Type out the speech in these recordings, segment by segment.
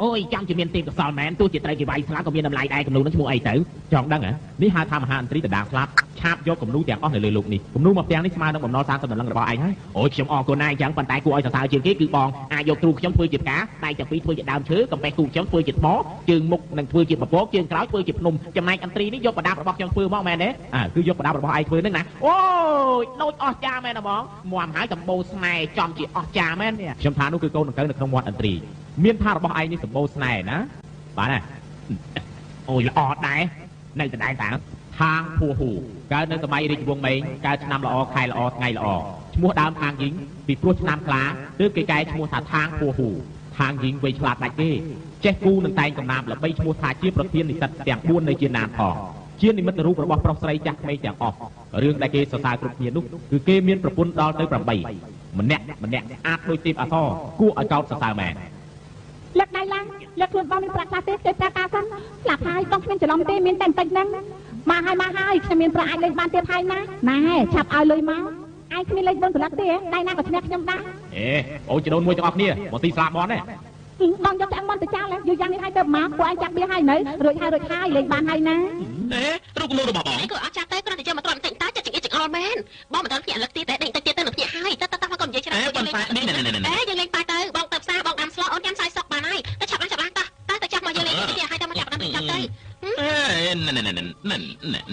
អូយចាំជាមានទេពកោសលមែនទោះជាត្រូវគេវាយស្លាប់ក៏មានតម្លៃដែរគំនូនឹងឈ្មោះអីទៅចង់ដឹងហ៎នេះហៅថាមហាអន្ត្រីដណ្ដើមស្លាប់ឆាបយកគំនូទាំងអស់នៅលើលោកនេះគំនូមកផ្ទាំងនេះស្មើនឹងបំណុល30ដុល្លាររបស់ឯងហើយអូយខ្ញុំអរគុណណាស់អញ្ចឹងប៉ុន្តែគួរឲ្យសរសើរជាងគេគឺបងអាចយកទ្រូខ្ញុំធ្វើជាផ្កាដៃទាំងពីរធ្វើជាដើមឈើកំពេះគូខ្ញុំធ្វើជាថ្មជើងមុខនឹងធ្វើជាពពកជើងក្រោយធ្វើជាភ្នំចំណែកអន្ត្រីនេះយកប្រដាប់របស់ខ្ញុំធ្វើមកមែនទេអើគឺយកប្រដាប់របស់ឯងធ្វើនឹងណាអូយដូចអស្ចារ្យមែនហ្មងមាំហើយសម្បូរស្នេហ៍ចំជាអស្ចារ្យមែនខ្ញុំថានោះគឺកូនដង្កូវនៅក្នុងមាត់អន្ត្រីមានថារបស់ឯងនេះសម្បូរស្នេហ៍ណាបាទណាអូយល្អដែរនៅដដែលតាហាងភួហ៊ូកើតនៅសម័យរាជវង្សមេងកើតឆ្នាំល្អខែល្អថ្ងៃល្អឈ្មោះដើមហាងយីងពីព្រោះឆ្នាំខ្លាទើបគេកែឈ្មោះថាហាងភួហ៊ូហាងយីងវៃឆ្លាតដាច់គេចេះគូនឹងតែងកំណាព្យល្បីឈ្មោះថាជាប្រធាននិស្សិតទាំង4នៅជាណានផងជានិមិត្តរូបរបស់ប្រុសស្រីចាស់ក្មេងទាំងអស់រឿងដែលគេសរសើរគ្រប់គ្នានោះគឺគេមានប្រពន្ធដល់ទៅ8ម្នាក់ម្នាក់អាចដូចទេពអសរគួរឲ្យកោតសរសើរមែនលើកដៃឡើងលើកខ្លួនបងមានប្រាក់ខ្លះទេគេប្រាក់ការសិនស្លាប់ហើយបងគ្មានច្រឡំទេមានតែបន្តិចហ្នឹងមកហើយមកហើយខ្ញុំមានប្រាក់អាចលេងបានទៀតហើយណាណែឆាប់ឲ្យលុយមកឯងគ្មានលេង4សន្លឹកទេដៃណាក៏ឈ្នះខ្ញុំដែរអេអូចដូនមួយទាំងអស់គ្នាមកស៊ីស្លាប់មាត់ទេបងយកឆ្អឹងមាត់ទៅចោលយូរយ៉ាងនេះហើយទៅមកពួកឯងចាប់បៀហើយនៅរួចហើយរួចហើយលេងបានហើយណាអេរូបគំនូរបស់បងក៏អត់ចាប់ទេគ្រាន់តែយកមកទ្រាំបន្តិចតើចិត្តចង្អៀតចង្អល់មែនបងមិនដល់ភ្ញាក់លឹកទៀតតែដេញតិចទៀតទៅនឹងភ្ញាក់ហើយតើតើតើកុំនិយាយច្រើនប៉ុន្តែនេះនេះនេះយើងលេងប៉ាទៅបងទៅផ្សារបងដាំស្លអូនញ៉ាំសាយសុកបានហើយទៅឆាប់ឡើងឆាប់ឡើងតោះតើទៅចាប់មកយើងលេងទៀតហើយទៅមកចាប់ដាំចាប់ទៅអេណែណែណែណែណែ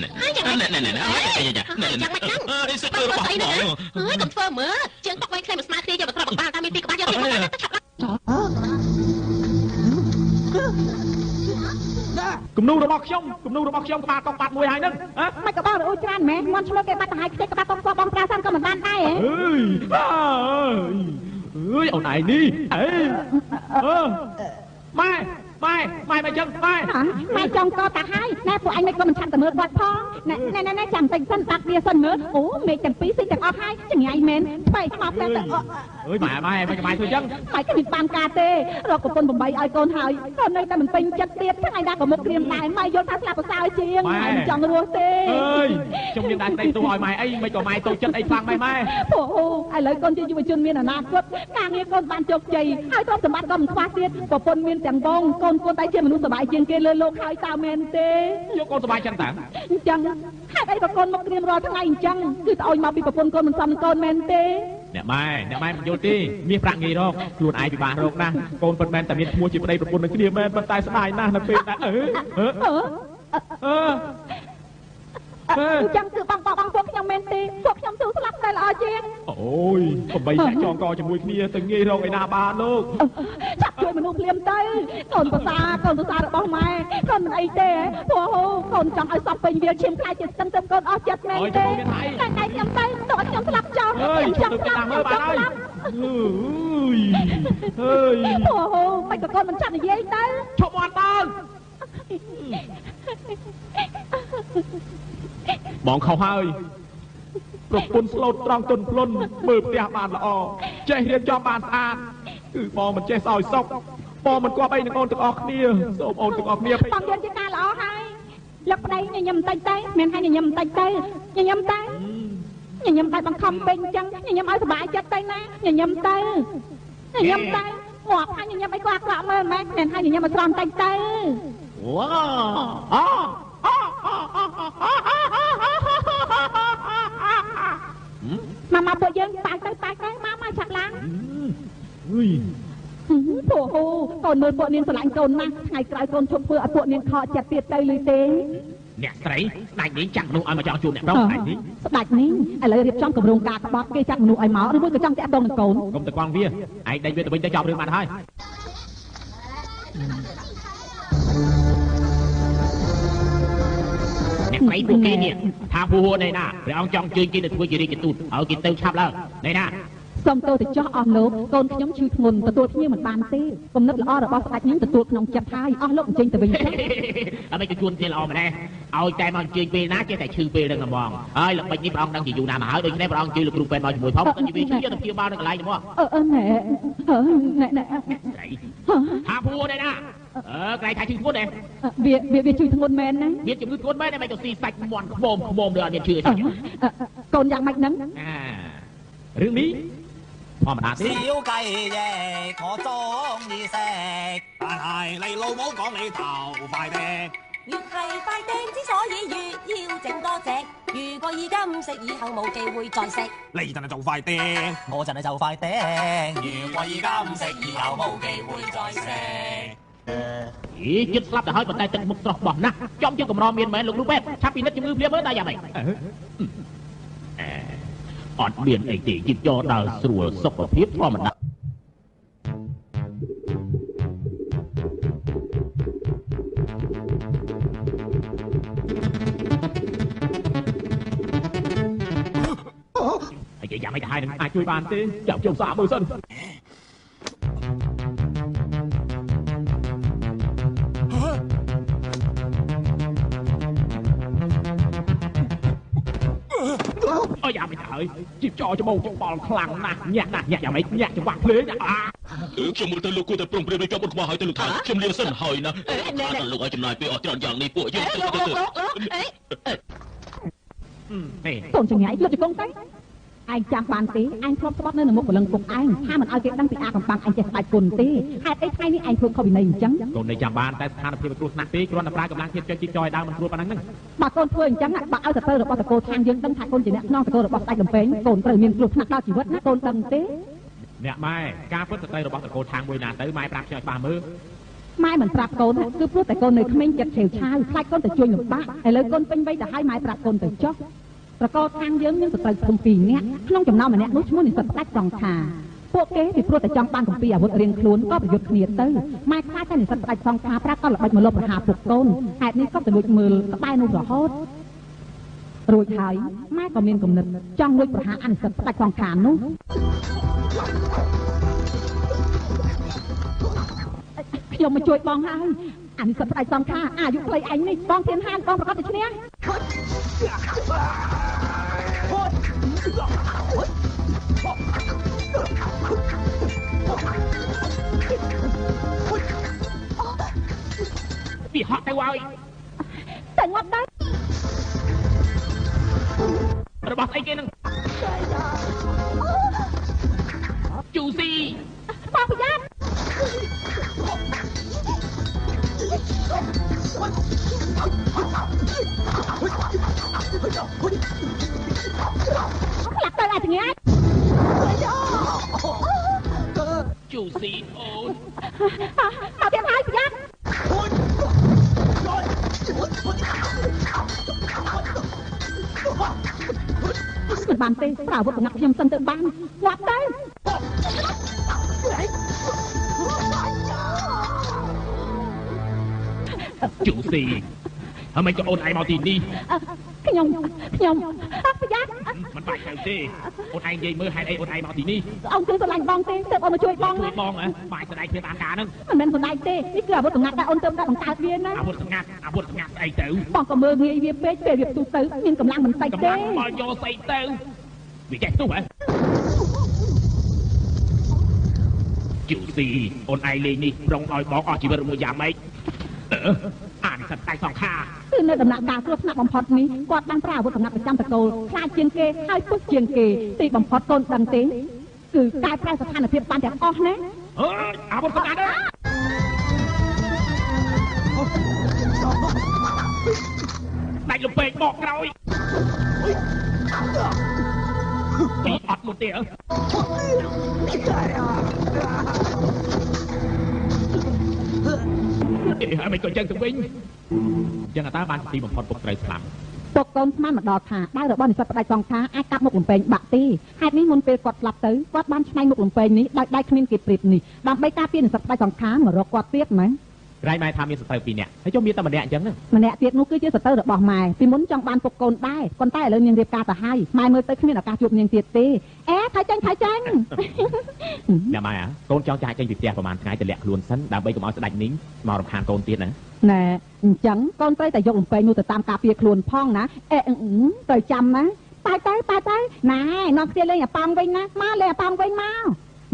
ណែហើយយ៉ាង ណែណែណែណែ យ៉ាងម៉េចហ្នឹងអេសិតរបស់បងហើយកុំធ្វើមើលជើងຕົកវែងខ្លីមិនស្មើគ្នាយកមកទ្រាំក្បាលតាមមានពីក្បាលយកទៀតទៅឆាប់ឡើងគំនូរបស់ខ្ញុំគំនូរបស់ខ្ញុំក្បាលកុកបាត់មួយហើយហ្នឹងមិនក៏បងរអ៊ូច្រើនមែនមាន់ឈ្មោះគេបាត់ទៅហើយខ្ទេចក្បាលកុកសបងប្រាសិនក៏មិនបានដែរអើយអើយអូនឯងនេះអេអឺម៉ែម៉ែម៉ែមកចឹងម៉ែម៉ែចង់កតាហើយណែពួកឯងមិនក៏មិនឆាប់ទៅមើលគាត់ផងណែណែណែចាំតិចសិនបាក់វាសិនមើលអូមេឃទាំងពីរស៊ីទាំងអស់ហើយចង្ញៃមែនថ្មីមកតែអើយម៉ែម៉ែមិនម៉ែធ្វើចឹងម៉ែគ្មានបានការទេរកប្រពន្ធ8ឲ្យកូនហើយកូននៅតែមិនពេញចិត្តទៀតថ្ងៃណាក៏មុខក្រៀមដែរម៉ែយល់ថាស្លាប់ប្រសើរជាងម៉ែមិនចង់រស់ទេអើយខ្ញុំមានដែរស្ដីទោសឲ្យម៉ែអីមិនក៏ម៉ែតូចចិត្តអីខ្លាំងម៉ែម៉ែអូឥឡូវកូនជាយុវជនមានអនាគតការងារកូនបានជោគជ័យហើយទ្រព្យសម្បត្តិក៏មិនខ្វះទៀតប្រពន្ធមានទាំងវងកូនកូនតែជាមនុស្សសប្បាយជាងគេលើលោកហើយតើមែនទេយកកូនសប្បាយចឹងតើអញ្ចឹងហេតុអីក៏កូនមកក្រៀមរាល់ថ្ងៃអញ្ចឹងគឺត្អូញមកពីប្រពន្ធកូនមិនសមកូនមែនទេអ្នកម៉ែអ្នកម៉ែមិនយល់ទេមាសប្រាក់ងាយរកខ្លួនឯងពិបាករកណាស់កូនពិតមែនតែមានឈ្មោះជាប្តីប្រពន្ធនឹងគ្នាមែនប៉ុន្តែស្ដាយណាស់នៅពេលដែលអឺអឺអញ្ចឹងគឺបងបងពួកខ្ញុំមែនទេពួកខ្ញុំស៊ូស្លាប់តែល្អជាងអូយ8អ្នកចងកជាមួយគ្នាទៅងាយរកឯណាបានលោកចាប់ជួយមនុស្សភ្លាមទៅកូនប្រសាកូនប្រសារបស់ម៉ែកូនមិនអីទេព្រោះកូនចង់ឲ្យសពពេញវាឈាមខ្លាចជាស្ទឹងទៅកូនអស់ចិត្តមែនទេតែដៃខ្ញុំទៅតោះខ្ញុំស្លាប់ចោលខ្ញុំចង់ស្លាប់មើលបានហើយអើយអូមិនក៏កូនមិនចាប់និយាយទៅឈប់មាត់ទៅបងខុសហើយប្រពន្ធស្លូតត្រង់ទុនភ្លុនមើលផ្ទះបានល្អចេះរៀបចំបានស្អាតគឺបងមិនចេះសោយសុខបងមិនគប់អីនឹងអូនទាំងអស់គ្នាសូមអូនទាំងអស់គ្នាបងយល់ជាការល្អហើយលឹកប្តីញញឹមបន្តិចទៅមិនឲ្យញញឹមបន្តិចទៅញញឹមទៅញញឹមឲ្យបង្ខំពេកអញ្ចឹងញញឹមឲ្យសុបាយចិត្តទៅណាញញឹមទៅញញឹមទៅងាប់ហើយញញឹមអីក៏អាក្រក់មើលម៉េចមិនឲ្យញញឹមឲ្យស្រស់បន្តិចទៅវ៉ាអូមកមកពួកយើងប៉ាទៅប៉ាទៅមកមកឆាប់ឡើងអើយពួកអូកូនមើលពួកនាងស្រឡាញ់កូនណាស់ថ្ងៃក្រោយកូនឈប់ធ្វើឲ្យពួកនាងខកចិត្តទៀតទៅលឺទេអ្នកស្រីស្ដេចនេះចាក់មនុស្សឲ្យមកចង់ជួបអ្នកប្រុសស្ដេចនេះស្ដេចនេះឥឡូវរៀបចំគម្រោងការក្បត់គេចាក់មនុស្សឲ្យមកឬមួយក៏ចង់តាក់ទងនឹងកូនកុំទៅកងវាឯងដេញវាទៅវិញទៅចប់រឿងបាត់ហើយអ្នកស្រីពួកគេនេះថាពូហួរនេះណាព្រះអង្គចង់ជើញគេទៅធ្វើជារាជទូតឲ្យគេទៅឆាប់ឡើងនេះណាសូមទោសទៅចោះអស់លោកកូនខ្ញុំឈឺធ្ងន់ទទួលភ្ញៀវមិនបានទេគំនិតល្អរបស់ស្ដេចនេះទទួលក្នុងចិត្តហើយអស់លោកអញ្ជើញទៅវិញចា៎អត់មិនទៅជួនគ្នាល្អម្ល៉េះឲ្យតែមកអញ្ជើញពេលណាចេះតែឈឺពេលហ្នឹងហ្មងហើយល្បិចនេះព្រះអង្គដឹងជាយូរណាស់មកហើយដូច្នេះព្រះអង្គអញ្ជើញលោកគ្រូពេទ្យមកជាមួយផងទៅវាឈឺយកទៅព្យាបាលនៅកន្លែងហ្មងអឺណែណែណែថាពូនេះណាអឺក្រែងថាឈឺធ្ងន់ទេវាឈឺធ្ងន់មែនណាមានជំងឺធ្ងន់មែនតែមិនទៅស៊ីសាច់មាន់ខ្មុំខ្មុំដូចអត់មានឈឺអីកូនយ៉ាងម៉េចហ្នឹងរឿងនេះ ធម្មតាទេ 小雞翼我中意食，但係你老母講你頭快啲。越係快釘之所以越要整多隻。如果而家唔食，以後冇機會再食。你真係做快啲，我真係就快釘。如果而家唔食，以後冇機會再食。 អីជិតស្លាប់ទៅហើយប៉ុន្តែទឹកមុខស្រស់បោះណាស់ចំជាកម្រមានមែនលោកលូពេទ្យឆាប់ពិនិត្យជំងឺភ្លាមមើលតែយ៉ាងម៉េចអត់មានអីទេជីបចរដើរស្រួលសុខភាពធម្មតាហើយគេយ៉ាងម៉េចទៅហើយនឹងអាចជួយបានទេចាប់ខ្ញុំសាកមើលសិនអើយ៉ាងម៉េចទៅហើយជីបចរច្បោកច្បល់ខ្លាំងណាស់ញាក់ណាស់ញាក់យ៉ាងម៉េចញាក់ចង្វាក់ភ្លេងអា ខ្ញុំមើលទៅលោកគួរតែប្រុងប្រៀបជាប់បុតខ្វះហើយទៅលោកថាខ្ញុំលាសិនហើយណាថាលោកឲ្យចំណាយពេលអស់ច្រើនយ៉ាងនេះពួកយើងទៅទៅ នេះ កូនចង្ញ៉ៃលុបជង្គង់ទៅឯងចាំបានទេឯងធ្លាប់ស្បត់នៅនឹងមុខព្រលឹងពុកឯងថាមិនឲ្យគេដឹងពីអាកំបាំងឯងចេះស្បែកគុណទេហេតុអីថ្ងៃនេះឯងធ្វើខុសវិន័យអញ្ចឹង កូននៅចាំបានតែស្ថានភាពគ្រោះថ្នាក់ទេគ្រាន់តែប្រើកម្លាំងធាតុចុចជីកចយដើមមិនស្រួលប៉ុណ្ណឹងហ្នឹង បើកូនធ្វើអញ្ចឹងបើឲ្យសត្រូវរបស់តកូលខាងយើងដឹងថាកូនជាអ្នកខ្នងតកូលរបស់ស្ដេចលំពេងកូនត្រូវមានគ្រោះថ្នាក់ដល់ជីវិតណាកូនដឹងទេ អ្នកម៉ែការពិតសត្រូវរបស់តកូលខាងមួយណាទៅម៉ែប្រាប់ខ្ញុំឲ្យច្បាស់មើល ម៉ែមិនប្រាប់កូនគឺព្រោះតែកូននៅក្មេងចិត្តឆេវឆាវខ្លាចកូនទៅជួយលំបាកឥឡូវកូនពេញវ័យទៅហើយម៉ែប្រាប់កូនទៅចុះត្រកូលខាងយើងមានសត្រូវធំពីរនាក់ក្នុងចំណោមម្នាក់នោះឈ្មោះនិស្សិតស្ដេចសង្ខាពួកគេពីព្រោះតែចង់បានកម្ពីអាវុធរៀងខ្លួនក៏ប្រយុទ្ធគ្នាទៅម៉ែខ្លាចតែនិស្សិតស្ដេចសង្ខាប្រាប់ក៏ល្បិចមកលបប្រហារពួកកូនហេតុនេះក៏ទៅលួចមើលក្បែរនោះរហូតរួចហើយម៉ែក៏មានគំនិតចង់លួចប្រហារអនិស្សិតស្ដេចសង្ខានោះខ្ញុំមកជួយបងហើយអនិស្សិតស្ដេចសង្ខាអាយុខ្លីឯងនេះបងធានហានបងប្រកាសទៅឈ្នះ វាហក់ទៅហើយ តែងាប់ដែរ របស់ស្អីគេនឹងជូស៊ី បងប្រយ័ត្ន ខ្លាប់ទៅអាចងាយ ជូស៊ីអូន មកទៀតហើយប្រយ័ត្ន មិនបានទេប្រើអាវុធបង្ងាប់ខ្ញុំសិនទៅបានងាប់ទៅ ជូស៊ីហើយមិនក៏អូនឯងមកទីនេះ ខ្ញុំខ្ញុំប្រយ័ត្ន មិនបាច់ទៅទេអូនឯងនិយាយមើលហេតុអីអូនឯងមកទីនេះ អូនគឺស្រឡាញ់បងទេទើបអូនមកជួយបង ជួយបងហ៎បាយស្ដែងគ្នាបានការហ្នឹង មិនមែនសម្ដែងទេនេះគឺអាវុធសម្ងាត់ដែលអូនទើបតែបង្កើតវាណា អាវុធសម្ងាត់អាវុធសម្ងាត់ស្អីទៅ បងក៏មើលងាយវាពេកពេលវាផ្ទុះទៅមានកម្លាំងមិនតិច កម្ ទេ លាំងមកយកស្អីទៅវាចេះផ្ទុះហ៎ជូស៊ីអូនឯងលេងនេះប្រុងឲ្យបងអស់ជីវិតមួយយ៉ាងម៉េចអានសិតតែសង្ខា គឺនៅដំណាក់កាលគ្រោះថ្នាក់បំផុតនេះគាត់បានប្រើអាវុធសម្ងាត់ប្រចាំតកូលខ្លាចជាងគេហើយពឹសជាងគេទីបំផុតកូនដឹងទេគឺកែប្រែស្ថានភាពបានទាំងអស់ណា អើយអាវុធសម្ងាត់ដាច់លំពេកបកក្រោយអត់មុតទេអើហើយមិនក៏ចឹងទៅវិញចឹងអតាបានទីបំផុតពុកត្រូវស្លាប់ ពុកកូនស្មានមកដល់ថាដៅរបស់និស្សិតផ្ដាច់សង្ខាអាចកាប់មុខលំពេងបាក់ទេហេតុនេះមុនពេលគាត់ស្លាប់ទៅគាត់បានឆ្នៃមុខលំពេងនេះដោយដៃគ្មានគេប្រៀបនេះដើម្បីការពារនិស្សិតផ្ដាច់សង្ខាមករកគាត់ទៀតណា ក្រែងម៉ែថាមានសត្រូវពីរនាក់ហើយចុះមានតែម្នាក់អញ្ចឹង ម្នាក់ទៀតនោះគឺជាសត្រូវរបស់ម៉ែពីមុនចង់បានពុកកូនដែរប៉ុន្តែឥឡូវនាងរៀបការទៅហើយម៉ែមើលទៅគ្មានឱកាសជួបនាងទៀតទេអេថយចេញថយចេញ អ្នកម៉ែកូនចង់ចាកចេញពីផ្ទះប្រហែលថ្ងៃទៅលាក់ខ្លួនសិនដើម្បីកុំឲ្យស្ដេចនីងមករំខានកូនទៀតណា ណែអញ្ចឹងកូនត្រូវតែយកលំពេងនោះទៅតាមការពារខ្លួនផងណាអេត្រូវចាំណាប៉ែទៅប៉ែទៅណែនាំគ្នាលេងអាប៉ោងវិញណាមកលេងអាប៉ោងវិញមក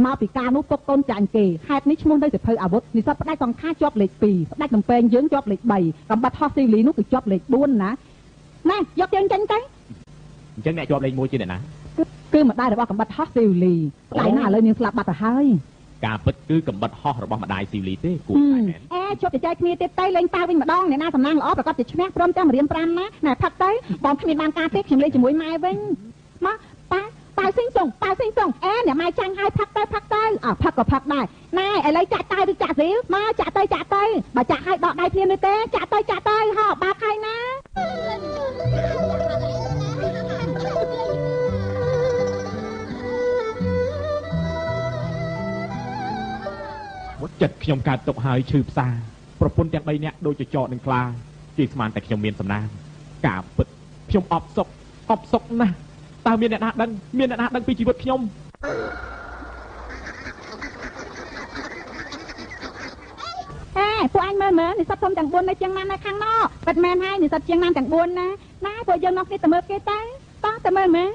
មកពីការនោះពុកកូនចាញ់គេហេតុនេះឈ្មោះនៅសិភៅអាវុធនិស្សិតផ្ដាច់សង្ខាជាប់លេខ2ផ្ដាច់លំពេងយើងជាប់លេខ3កំបាត់ហោះស៊ីលីនោះគឺជាប់លេខ4ណាណែយកជើងចេញទៅ អញ្ចឹងអ្នកជាប់លេខ1ជាអ្នកណា គឺម្ដាយរបស់កំបិតហោះស៊ីវលីស្ដាយណាស់ឥឡូវនាងស្លាប់បាត់ទៅហើយការពិតគឺកំបិតហោះរបស់ម្ដាយស៊ីវលីទេគួរតែមែនអេជប់ជជែកគ្នាទៀតទៅលេងប៉ាវិញម្ដងអ្នកណាសំណាងល្អប្រកាសជាឈ្នះព្រមទាំងរៀន5ណាណែផឹកទៅបងគ្មានបានការទេខ្ញុំលេងជាមួយម៉ែវិញមកប៉ាប៉ាស៊ីងសុងប៉ាស៊ីងសុងអេអ្នកម៉ែចាញ់ហើយផឹកទៅផឹកទៅអើផឹកក៏ផឹកដែរណែឥឡូវចាក់តែឬចាក់ស៊ីលមកចាក់ទៅចាក់ទៅបើចាក់ឲ្យដកដៃភ្លាមនេះទេចាក់ទៅចាក់ទៅហោបាក់ហើយណាចិត្តខ្ញុំកើតទុកហើយឈឺផ្សាប្រពន្ធទាំង3នាក់ដូចចចកនឹងខ្លាគេស្មានតែខ្ញុំមានសំណាងការពិតខ្ញុំអបសុកអបសុកណាស់តើមានអ្នកណាដឹងមានអ្នកណាដឹងពីជីវិតខ្ញុំអេពួកអញមើលមើលនិស្សិតធំទាំង4នៅជាងណានៅខាងនោះពិតមែនហើយនិស្សិតជាងណាទាំង4ណាណាពួកយើងនាំគ្នាទៅមើលគេទៅតោះទៅមើលមើល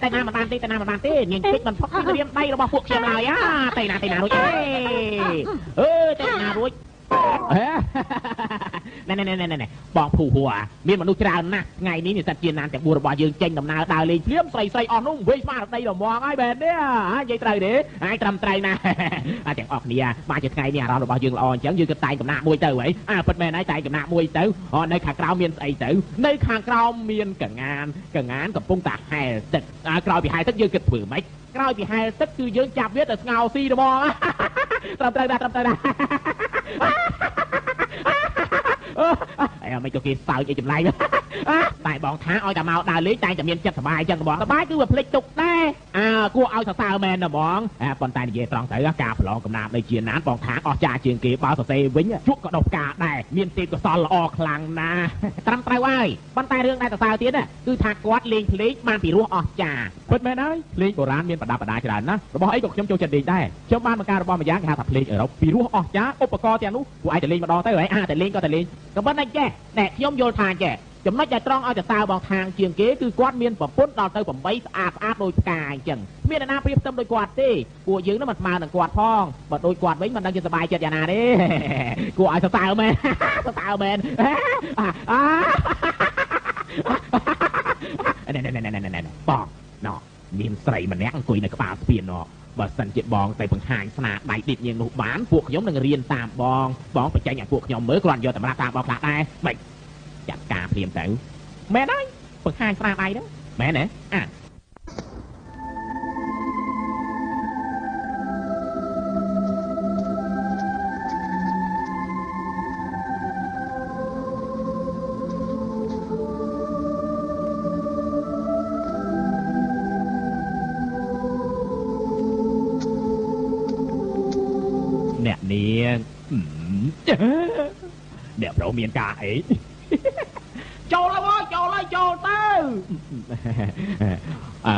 ទៅណាមិនបានទេទៅណាមិនបានទេនាងពេចមិនផុតពីរៀមដៃរបស់ពួកខ្ញុំឡើយអាទៅណាទៅណារួចអេអើទៅណារួចណែណែណែណែបងភូហួរមានមនុស្សច្រើនណាស់ថ្ងៃនេះនិស្សិតជាណានទាំង4របស់យើងចេញដំណើរដើរលេងភ្លាមស្រីស្រីអស់នោះវិញស្មារតីរមាំងហើយបែរនេះនិយាយត្រូវទេហើយត្រឹមត្រូវណាស់ទាំងអស់គ្នាបាទជាថ្ងៃនេះអារម្មណ៍របស់យើងល្អអញ្ចឹងយើងក៏តែងកំណាក់មួយទៅហីអើពិតមែនហើយតែងកំណាក់មួយទៅនៅខាងក្រោមមានស្អីទៅនៅខាងក្រោមមានកងានកងានកំពុងតែហែលទឹកក្រោយពីហែលទឹកយើងគិតធ្វើម៉េចក្រោយពីហែលទឹកគឺយើងចាប់វាទៅស្ងោស៊ីហ្មងត្រឹមត្រូវណាស់ត្រឹមត្រូវណាស់អីមិនក៏គេសើចអីចម្លែកតែបងថាឲ្យតែមកដើរលេងតែតែមានចិត្តសប្បាយចឹងបងសប្បាយគឺវាភ្លេចទុកដែរអើគួរឲ្យសរសើរមែនណាបងប៉ុន្តែនិយាយត្រង់ទៅការប្រឡងកំណាព្យនៅជាណានបងថាអស់ចាជាងគេបើសរសេរវិញជក់ក៏ដុសផ្កាដែរមានទេពកោសលល្អខ្លាំងណាស់ត្រឹមត្រូវហើយប៉ុន្តែរឿងដែលសរសើរទៀតគឺថាគាត់លេងភ្លេងបានពីរោះអស់ចាពិតមែនហើយភ្លេងបុរាណមានប្រដាប់ប្រដាច្រើនណាស់របស់អីក៏ខ្ញុំចូលចិត្តលេងដែរខ្ញុំបានបង្កើតរបស់ម្យ៉ាងគេហៅថាភ្លេងអឺរ៉ុបពីរោះអស់ចាឧបករណ៍ទាំងនោះពួកឯងទៅលេងម្ដងទៅហើយអាតែលេងក៏តែលេងក៏ប៉ុន្តែចេះតែខ្ញុំយល់ថាចេះចំណុចដែលត្រង់ឲ្យសរសើរបងខាងជាងគេគឺគាត់មានប្រពន្ធដល់ទៅ8ស្អាតស្អាតដូចផ្កាអញ្ចឹងគ្មានអ្នកណាប្រៀបផ្ទឹមដូចគាត់ទេពួកយើងនោះមិនស្មើនឹងគាត់ផងបើដូចគាត់វិញមិនដឹងជាសប្បាយចិត្តយ៉ាងណាទេគួរឲ្យសរសើរមែនសរសើរមែនអាណែណែណែណែណែបងណោះមានស្រីម្នាក់អង្គុយនៅក្បាលស្ពានណោះបើសិនជាបងតែបង្ហាញស្នាដៃឌិតនាងនោះបានពួកខ្ញុំនឹងរៀនតាមបងបងបញ្ចេញឲ្យពួកខ្ញុំមើលគ្រាន់យកតម្រាប់តាមបងខ្លះដែរមិនចាត់ការភ្លាមទៅមែនហើយបង្ហាញស្នាដៃហ្នឹងមែនទេអាអ្នកនាងអ្នកប្រុសមានការអីចូលហើយចូលហើយចូលទៅអ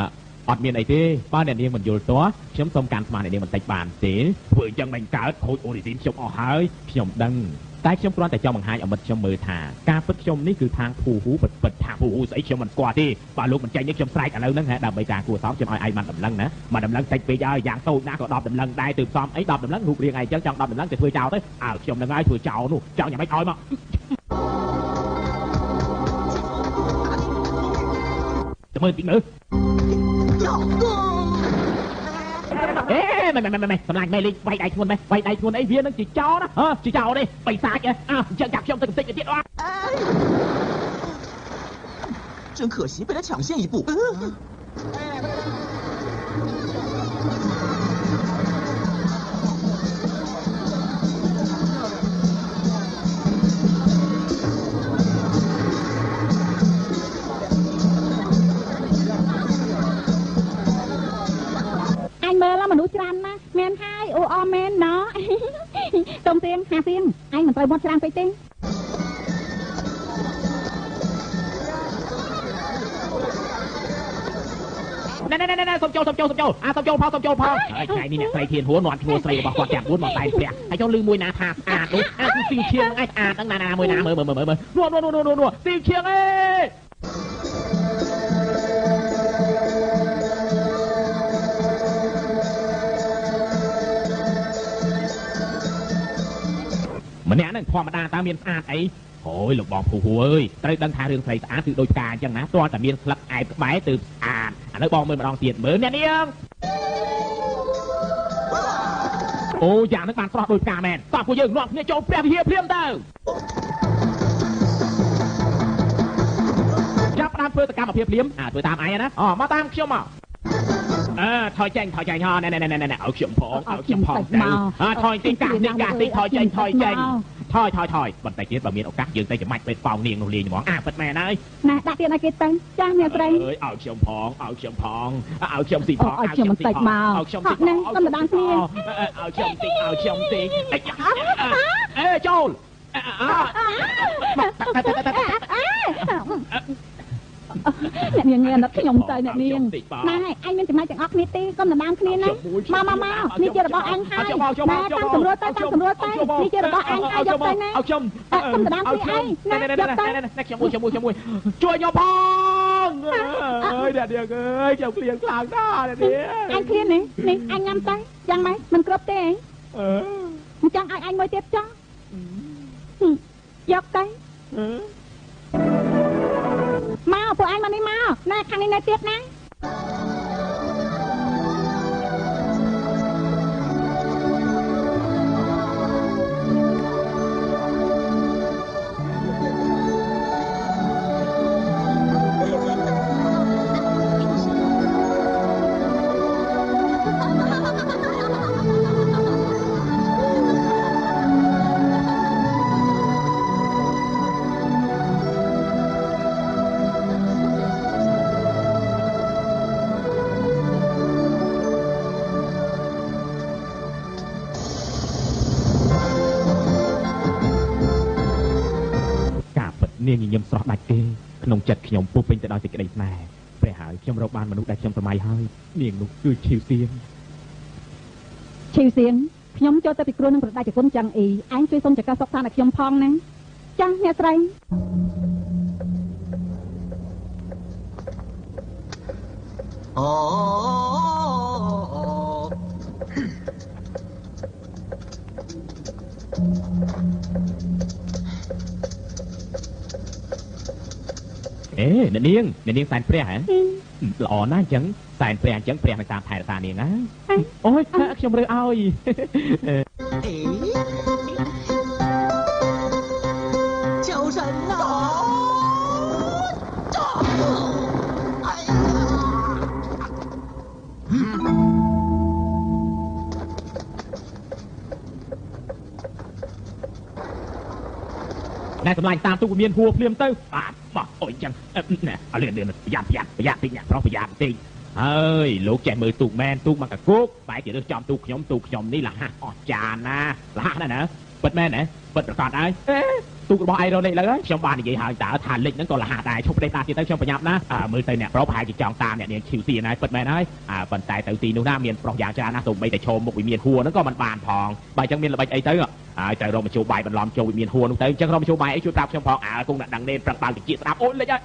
អត់មានអីទេបើអ្នកនាងមិនយល់តោះខ្ញុំសូមកាន់ស្មានអ្នកនាងបន្តិចបានទេធ្វើអញ្ចឹងមិនកើតខូចអូរីស៊ីនខ្ញុំអស់ហើយខ្ញុំដឹងតែខ្ញុំគ្រាន់តែចង់បង្ហាញឲ្យមិត្តខ្ញុំមើលថាការពិតខ្ញុំនេះគឺខាងភូហ៊ូពិតពិតថាភូហ៊ូស្អីខ្ញុំមិនស្គាល់ទេបើលោកមិនចេញនេះខ្ញុំស្រែកឥឡូវហ្នឹងហ่ะដើម្បីការគួរសមខ្ញុំឲ្យឯងបានដំណឹងណាមកដំណឹងតិចពេកហើយយ៉ាងតូចណាស់ក៏10ដំណឹងដែរទើបសមអី10ដំណឹងរូបរាងឯងចឹងចង់10ដំណឹងទៅធ្វើចោលទៅអើខ្ញុំនឹងឲ្យធ្វើចោលនោះចង់យ៉ាងម៉េចឲ្យមកទៅមើលតិចមើលអេមិនមិនមិនសម្លាញ់មេលេងវាយដៃធ្ងន់ម៉េះវាយដៃធ្ងន់អីវានឹងជាចោលណាហ៎ជាចោលទេបិសាចអើអញ្ចឹងចាប់ខ្ញុំទៅបន្តិចទៀតអត់真可惜被他抢先一步មើលមនុស្សច្រើនណាស់មែនហើយអូអមែនណោះតុំទៀងហាទៀងឯងមិនត្រូវមាត់ច្រើនពេកទេណែណែណែសុំចូលសុំចូលសុំចូលអាសុំចូលផងសុំចូលផងហើយថ្ងៃនេះអ្នកស្រីធានហួរនាំឈ្មោះស្រីរបស់គាត់ទាំង4មកតែងផ្ទះហើយចូលលឺមួយណាថាស្អាតនោះអាគឺស៊ីវឈៀងហ្នឹងឯងស្អាតហ្នឹងណាណាមួយណាមើលមើលមើលមើលនោះនោះនោះនោះស៊ីវឈៀងអេ ម្នាក់ហ្នឹងធម្មតាតើមានស្អាតអីអូយលោកបងភូហួអើយត្រូវដឹងថារឿងស្រីស្អាតគឺដូចផ្កាអញ្ចឹងណាទាល់តែមានស្លឹកអែបក្បែរទើបស្អាតឥឡូវបងមើលម្ដងទៀតមើលអ្នកនាងអូយ៉ាងហ្នឹងបានស្រស់ដូចផ្កាមែនតោះពួកយើងនាំគ្នាចូលព្រះវិហារភ្លាមទៅចាប់ផ្ដើមធ្វើសកម្មភាពភ្លាមអាធ្វើតាមឯងណាអូមកតាមខ្ញុំមកអើថយចេញថយចេញហ៎ណែណែណែណែឲ្យខ្ញុំផងឲ្យខ្ញុំផងទៅអើថយតិចកាសតិចកាសតិចថយចេញថយចេញថយថយថយបន្តិចទៀតបើមានឱកាសយើងទៅចាំបាច់ពេទ្យប៉ោងនាងនោះលេងហ្មងអាពិតមែនហើយណែដាក់ទៀតឲ្យគេទៅចាស់អ្នកស្រីអើយឲ្យខ្ញុំផងឲ្យខ្ញុំផងឲ្យខ្ញុំស៊ីផងឲ្យខ្ញុំបន្តិចមកឲ្យខ្ញុំតិចណាកុំដណ្ដើមគ្នាឲ្យខ្ញុំតិចឲ្យខ្ញុំតិចអេចូល អ្នកនាងអាណិតខ្ញុំទៅអ្នកនាងណែអញមានចំណែកទាំងអស់គ្នាទេកុំដណ្ដើមគ្នាណាមកមកមកនេះជារបស់អញហើយណែតាមសម្រួលទៅតាមសម្រួលទៅនេះជារបស់អញហើយយកទៅណាឲ្យខ្ញុំកុំដណ្ដើមគ្នាអីណាយកទៅណែខ្ញុំមួយខ្ញុំមួយខ្ញុំមួយជួយខ្ញុំផងអើយអ្នកនាងអើយខ្ញុំឃ្លានខ្លាំងណាស់អ្នកនាង អញឃ្លាននេះនេះអញញ៉ាំទៅយ៉ាងម៉េចមិនគ្រប់ទេអីអញ្ចឹងឲ្យអញមួយទៀតចុះយកទៅមកពួកឯងមកនេះមកណែខាងនេះនៅទៀតណា នាងញញឹមស្រស់ដាច់គេក្នុងចិត្តខ្ញុំពោពេញទៅដោយសេចក្តីស្នេហ៍ព្រះហើយខ្ញុំរកបានមនុស្សដែលខ្ញុំស្រមៃហើយនាងនោះគឺឈីវសៀងឈីវសៀងខ្ញុំចូលទៅពិគ្រោះនឹងប្រដាច់គុណចាំងអ៊ីឯងជួយសុំចកាសុកសានឲ្យខ្ញុំផងណាចាស់អ្នកស្រី អូ អេអ្នកនាងអ្នកនាងសែនព្រះហ៎ល្អណាស់អញ្ចឹងសែនព្រះអញ្ចឹងព្រះនឹងតាមថែរក្សានាងណាអូយខ្ញុំរើឲ្យ 求神啊！哎呀！ ណែសម្លាញ់តាមទូកមានហួរភ្លាមទៅបាទបោះអូយចឹងណែឲ្យលឿនលឿនប្រយ័ត្នប្រយ័ត្នប្រយ័ត្នតិចអ្នកប្រុសប្រយ័ត្នតិចហើយលោកចេះមើលទូកមែនទូកមកកគោកបែរជារើសចំទូកខ្ញុំទូកខ្ញុំនេះលះអស់ចានណាលះណាស់ណាពិតមែនហ៎ពិតប្រកបហើយទូករបស់អៃរ៉ូនេះលើខ្ញុំបាននិយាយហើយតើថាលិចហ្នឹងក៏លះដែរឈប់ផ្ដេសតាទៀតទៅខ្ញុំប្រញាប់ណាមើលទៅអ្នកប្រុសប្រហែលជាចង់តាមអ្នកនាងឈីវសៀនហើយពិតមែនហើយប៉ុន្តែទៅទីនោះណាមានប្រុសយ៉ាងច្រើនណាស់សូម្បីតែឈោមមុខវិមានហួរហ្នឹងក៏មិនបានផងបើអញ្ចឹងមានល្បិចអីទៅហើយត្រូវរកមជ្ឈបាយបន្លំចូលវិមានហួរនោះទៅអញ្ចឹងរកមជ្ឈបាយអីជួយប្រាប់ខ្ញុំផងអើគង់តែដឹងទេប្រឹកបើកតិចស្ដាប់អូយលិចហើយ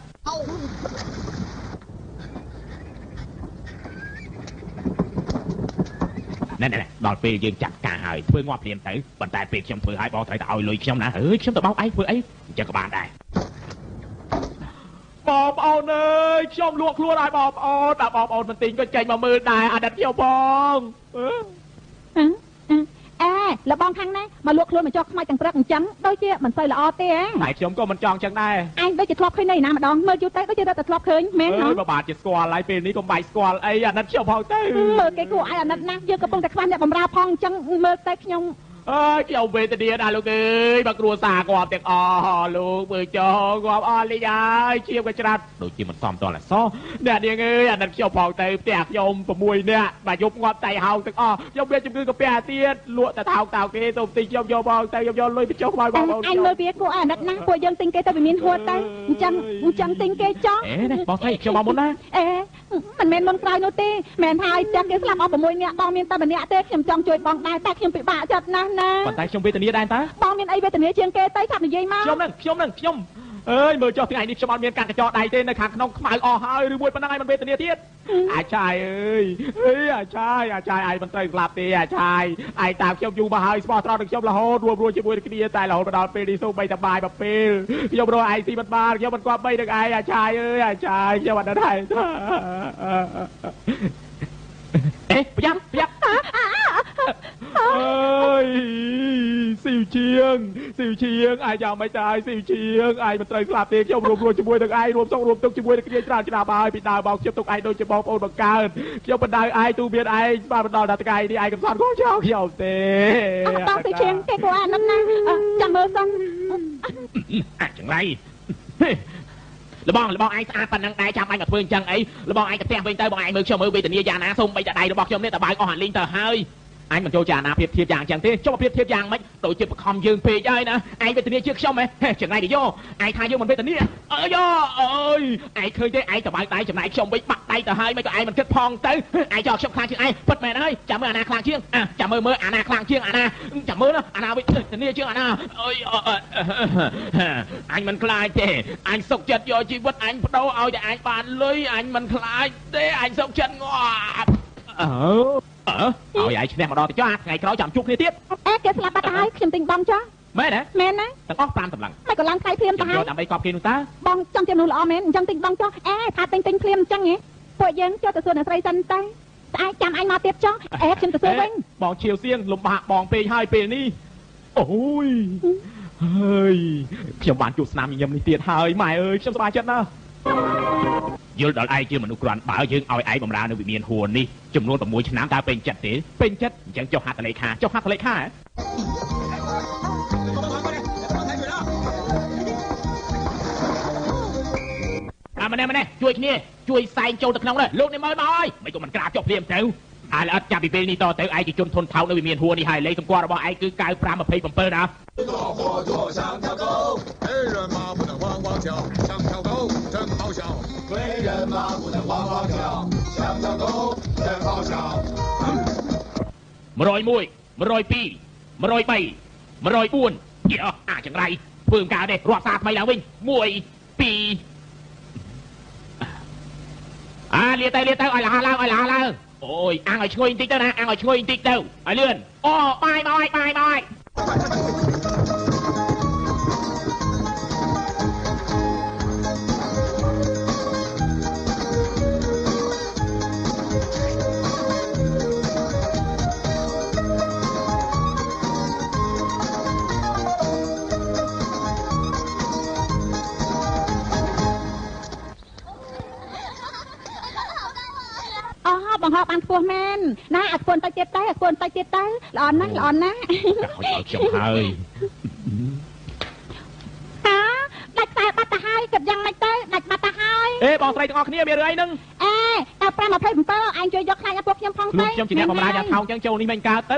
ណែណែដល់ពេលយើងចាត់ការហើយធ្វើងាប់ភ្លាមទៅប៉ុន្តែពេលខ្ញុំធ្វើហើយបងត្រូវតែឲ្យលុយខ្ញុំណាអើយខ្ញុំទៅបោកឯងធ្វើអីអញ្ចឹងក៏បានដែរបងប្អូនអើយខ្ញុំលក់ខ្លួនឲ្យបងប្អូនតែបងប្អូនមិនទិញក៏ចេញមកមើលដែរអាណិតខ្ញុំផង អេលបងខាងណាមកលក់ខ្លួនមកចោះខ្មៅទាំងព្រឹកអញ្ចឹងដូចជាមិនសូវល្អទេហ៎ តែខ្ញុំក៏មិនចង់ចឹងដែរ អញដូចជាធ្លាប់ឃើញនៅណាម្ដងមើលយូរទៅដូចជារត់តែធ្លាប់ឃើញមែនហ៎ អើយបើបាទជាស្គាល់ហើយពេលនេះកុំបាយស្គាល់អីអាណិតខ្ញុំផងទៅ មើលគេគួរឲ្យអាណិតណាស់យើងកំពុងតែខ្វះអ្នកបម្រើផងអញ្ចឹងមើលទៅខ្ញុំ អើយខ្ញុំវេទនាណាស់លោកអើយបើគ្រួសារគាត់ទាំងអស់លោកមើលចោគាត់អស់លីងហើយឈាមក៏ច្រាត់ដូចជាមិនសមតលអសអ្នកនាងអើយអាណិតខ្ញុំផងទៅផ្ទះខ្ញុំ6នាក់បាទយប់ងាប់តៃហោងទាំងអស់ខ្ញុំមានជំងឺកាពះទៀតលក់តែថោកតោកគេសូមទិញខ្ញុំយកផងទៅខ្ញុំយកលុយបញ្ចុះខ្មោចបងប្អូន អញមើលវាគួរឲ្យអាណិតណាស់ពួកយើងទិញគេទៅវាមានហួតទៅអញ្ចឹងអញ្ចឹងទិញគេចោះ អេនេះបងស្រីខ្ញុំមកមុនណា អេមិនមែនមុនក្រោយនោះទេមិនហើយផ្ទះគេស្លាប់អស់6នាក់បងមានតែម្នាក់ទេខ្ញុំចង់ជួយបងដែរតែខ្ញុំពិបាកចិត្តណាស់ណា ប៉ុន្តែខ្ញុំវេទនាដែរតើ បងមានអីវេទនាជាងគេទៅឆាប់និយាយមក ខ្ញុំនឹងខ្ញុំនឹងខ្ញុំ អើយមើលចុះថ្ងៃនេះខ្ញុំអត់មានកាត់កញ្ចក់ដៃទេនៅខាងក្នុងខ្មៅអស់ហើយឬមួយប៉ុណ្ណឹងឯងមិនវេទនាទៀតអាចាយអើយអេអាចាយអាចាយឯងមិនត្រូវស្លាប់ទេអាចាយឯងតាមខ្ញុំយូរមកហើយស្មោះត្រង់នឹងខ្ញុំរហូតរួមជាមួយនឹងគ្នាតែរហូតមកដល់ពេលនេះសូម្បីតែបាយមួយពេលខ្ញុំរកឯងស៊ីមិនបានខ្ញុំមិនគប្បីនឹងឯងអាចាយអើយអាចាយខ្ញុំអត់ដឹងហើយអេប្រយ័ត្នប្រយ័ត្នអើយស៊ីវជាងស៊ីវជាងឯងយ៉ាងម៉េចទៅហើយស៊ីវជាងឯងមិនត្រូវស្លាប់ទេខ្ញុំរួមជាមួយនឹងឯងរួមសុខរួមទុក្ខជាមួយនឹងគ្នាច្រើនឆ្នាំហើយពីដើមមកខ្ញុំទុកឯងដូចជាបងប្អូនបង្កើតខ្ញុំបណ្ដៅឯងទូមានឯងបានបណ្ដល់ដល់ថ្ងៃនេះឯងកំសត់ក៏ចោលខ្ញុំទេអត់បងស៊ីវជាងគេគួរអាណិតណាស់ចាំមើលសិនអាចង្រៃលបងលបងឯងស្អាតប៉ុណ្ណឹងដែរចាំអញមកធ្វើអញ្ចឹងអីលបងឯងទៅផ្ទះវិញទៅបងឯងមើលខ្ញុំមើលវេទនាយ៉ាងណាសូម្បីតែដៃរបស់ខ្ញុំនេះតើបើកអស់អាលីងទៅហើយអញមិនចូលចាណាភាពធៀបយ៉ាងអញ្ចឹងទេចុះភាពធៀបយ៉ាងម៉េចដូចជាបខំយើងពេកហើយណាឯងវេទនាជាខ្ញុំហ៎ចង្រៃទៅយោឯងថាយើងមិនវេទនាអើយអើយឯងឃើញទេឯងតបើកដៃចំណែកខ្ញុំវិញបាក់ដៃទៅហើយមិនក៏ឯងមិនគិតផងទៅឯងចោលខ្ញុំខ្លាំងជាងឯងពិតមែនហើយចាំមើលអាណាខ្លាំងជាងចាំមើលមើលអាណាខ្លាំងជាងអាណាចាំមើលអាណាវេទនាជាងអាណាអើយអញមិនខ្លាចទេអញសុកចិត្តយកជីវិតអញបដូរឲ្យតែអញបានលុយអញមិនខ្លាចទេអញសុកចិត្តងាប់អើអើឲ្យឯងឈ្នះមកដល់ទៅចុះថ្ងៃក្រោយចាំជួបគ្នាទៀតអេគេស្លាប់បាត់ហើយខ្ញុំទិញបងចុះមែនទេមែនណាទាំងអស់5តម្លឹងមិនក៏ឡើងថ្លៃភ្លាមទៅហើយដើម្បីកប់គេនោះតើបងចង់ជាមនុស្សល្អមែនអញ្ចឹងទិញបងចុះអេថាទិញភ្លាមអញ្ចឹងហ៎ពួកយើងចូលទៅសួរអ្នកស្រីសិនទៅស្អែកចាំអញមកទៀតចុះអេខ្ញុំទៅសួរវិញបងឈៀវសៀងលំបាកបងពេកហើយពេលនេះអូយហើយខ្ញុំបានជួបស្នាមញញឹមនេះទៀតហើយម៉ែអើយខ្ញុំសប្បាយចិត្តណាស់យល់ដល់ឯងជាមនុស្សគ្រាន់បើយើងឲ្យឯងបម្រើនៅវិមានហួរនេះចំនួន6ឆ្នាំតើពេញចិត្តទេពេញចិត្តអញ្ចឹងចុះហត្ថលេខាចុះហត្ថលេខាអាម្នេះជួយគ្នាជួយសែងចូលទៅក្នុងនេះលោកនេះមើលមកហើយមិនក៏មិនក្រាបចុះភ្លាមទៅអាល្អិតចាប់ពីពេលនេះតទៅឯងជាជនធនថោកនៅវិមានហួរនេះហើយលេខសម្គាល់របស់ឯងគឺ9527ណា101 102 103 104យ៉ាអាចង្រៃធ្វើមិនកើតទេរាប់សារថ្មីឡើងវិញ1 2អាលាទៅលាទៅឲ្យលះឡើងឲ្យលះឡើងអូយអាំងឲ្យឈ្ងុយបន្តិចទៅណាអាំងឲ្យឈ្ងុយបន្តិចទៅឲ្យលឿនអូបាយមកឲ្យបាយមកឲ្យ បង្ហោបានខ្ពស់មែនណាឲ្យខ្ពស់តិចទៀតទៅឲ្យខ្ពស់តិចទៀតទៅល្អណាស់ល្អណាស់ឲ្យខ្ញុំហើយតាដាច់ខ្សែបាត់ទៅហើយគិតយ៉ាងម៉េចទៅដាច់បាត់ទៅហើយអេបងស្រីទាំងអស់គ្នាមានរឿងអីហ្នឹងអេតែ527ឯងជួយយកខ្លាញ់ឲ្យពួកខ្ញុំផងទៅខ្ញុំជាអ្នកបម្រើយ៉ាងថោកចឹងចូលនេះមិនកើតទៅ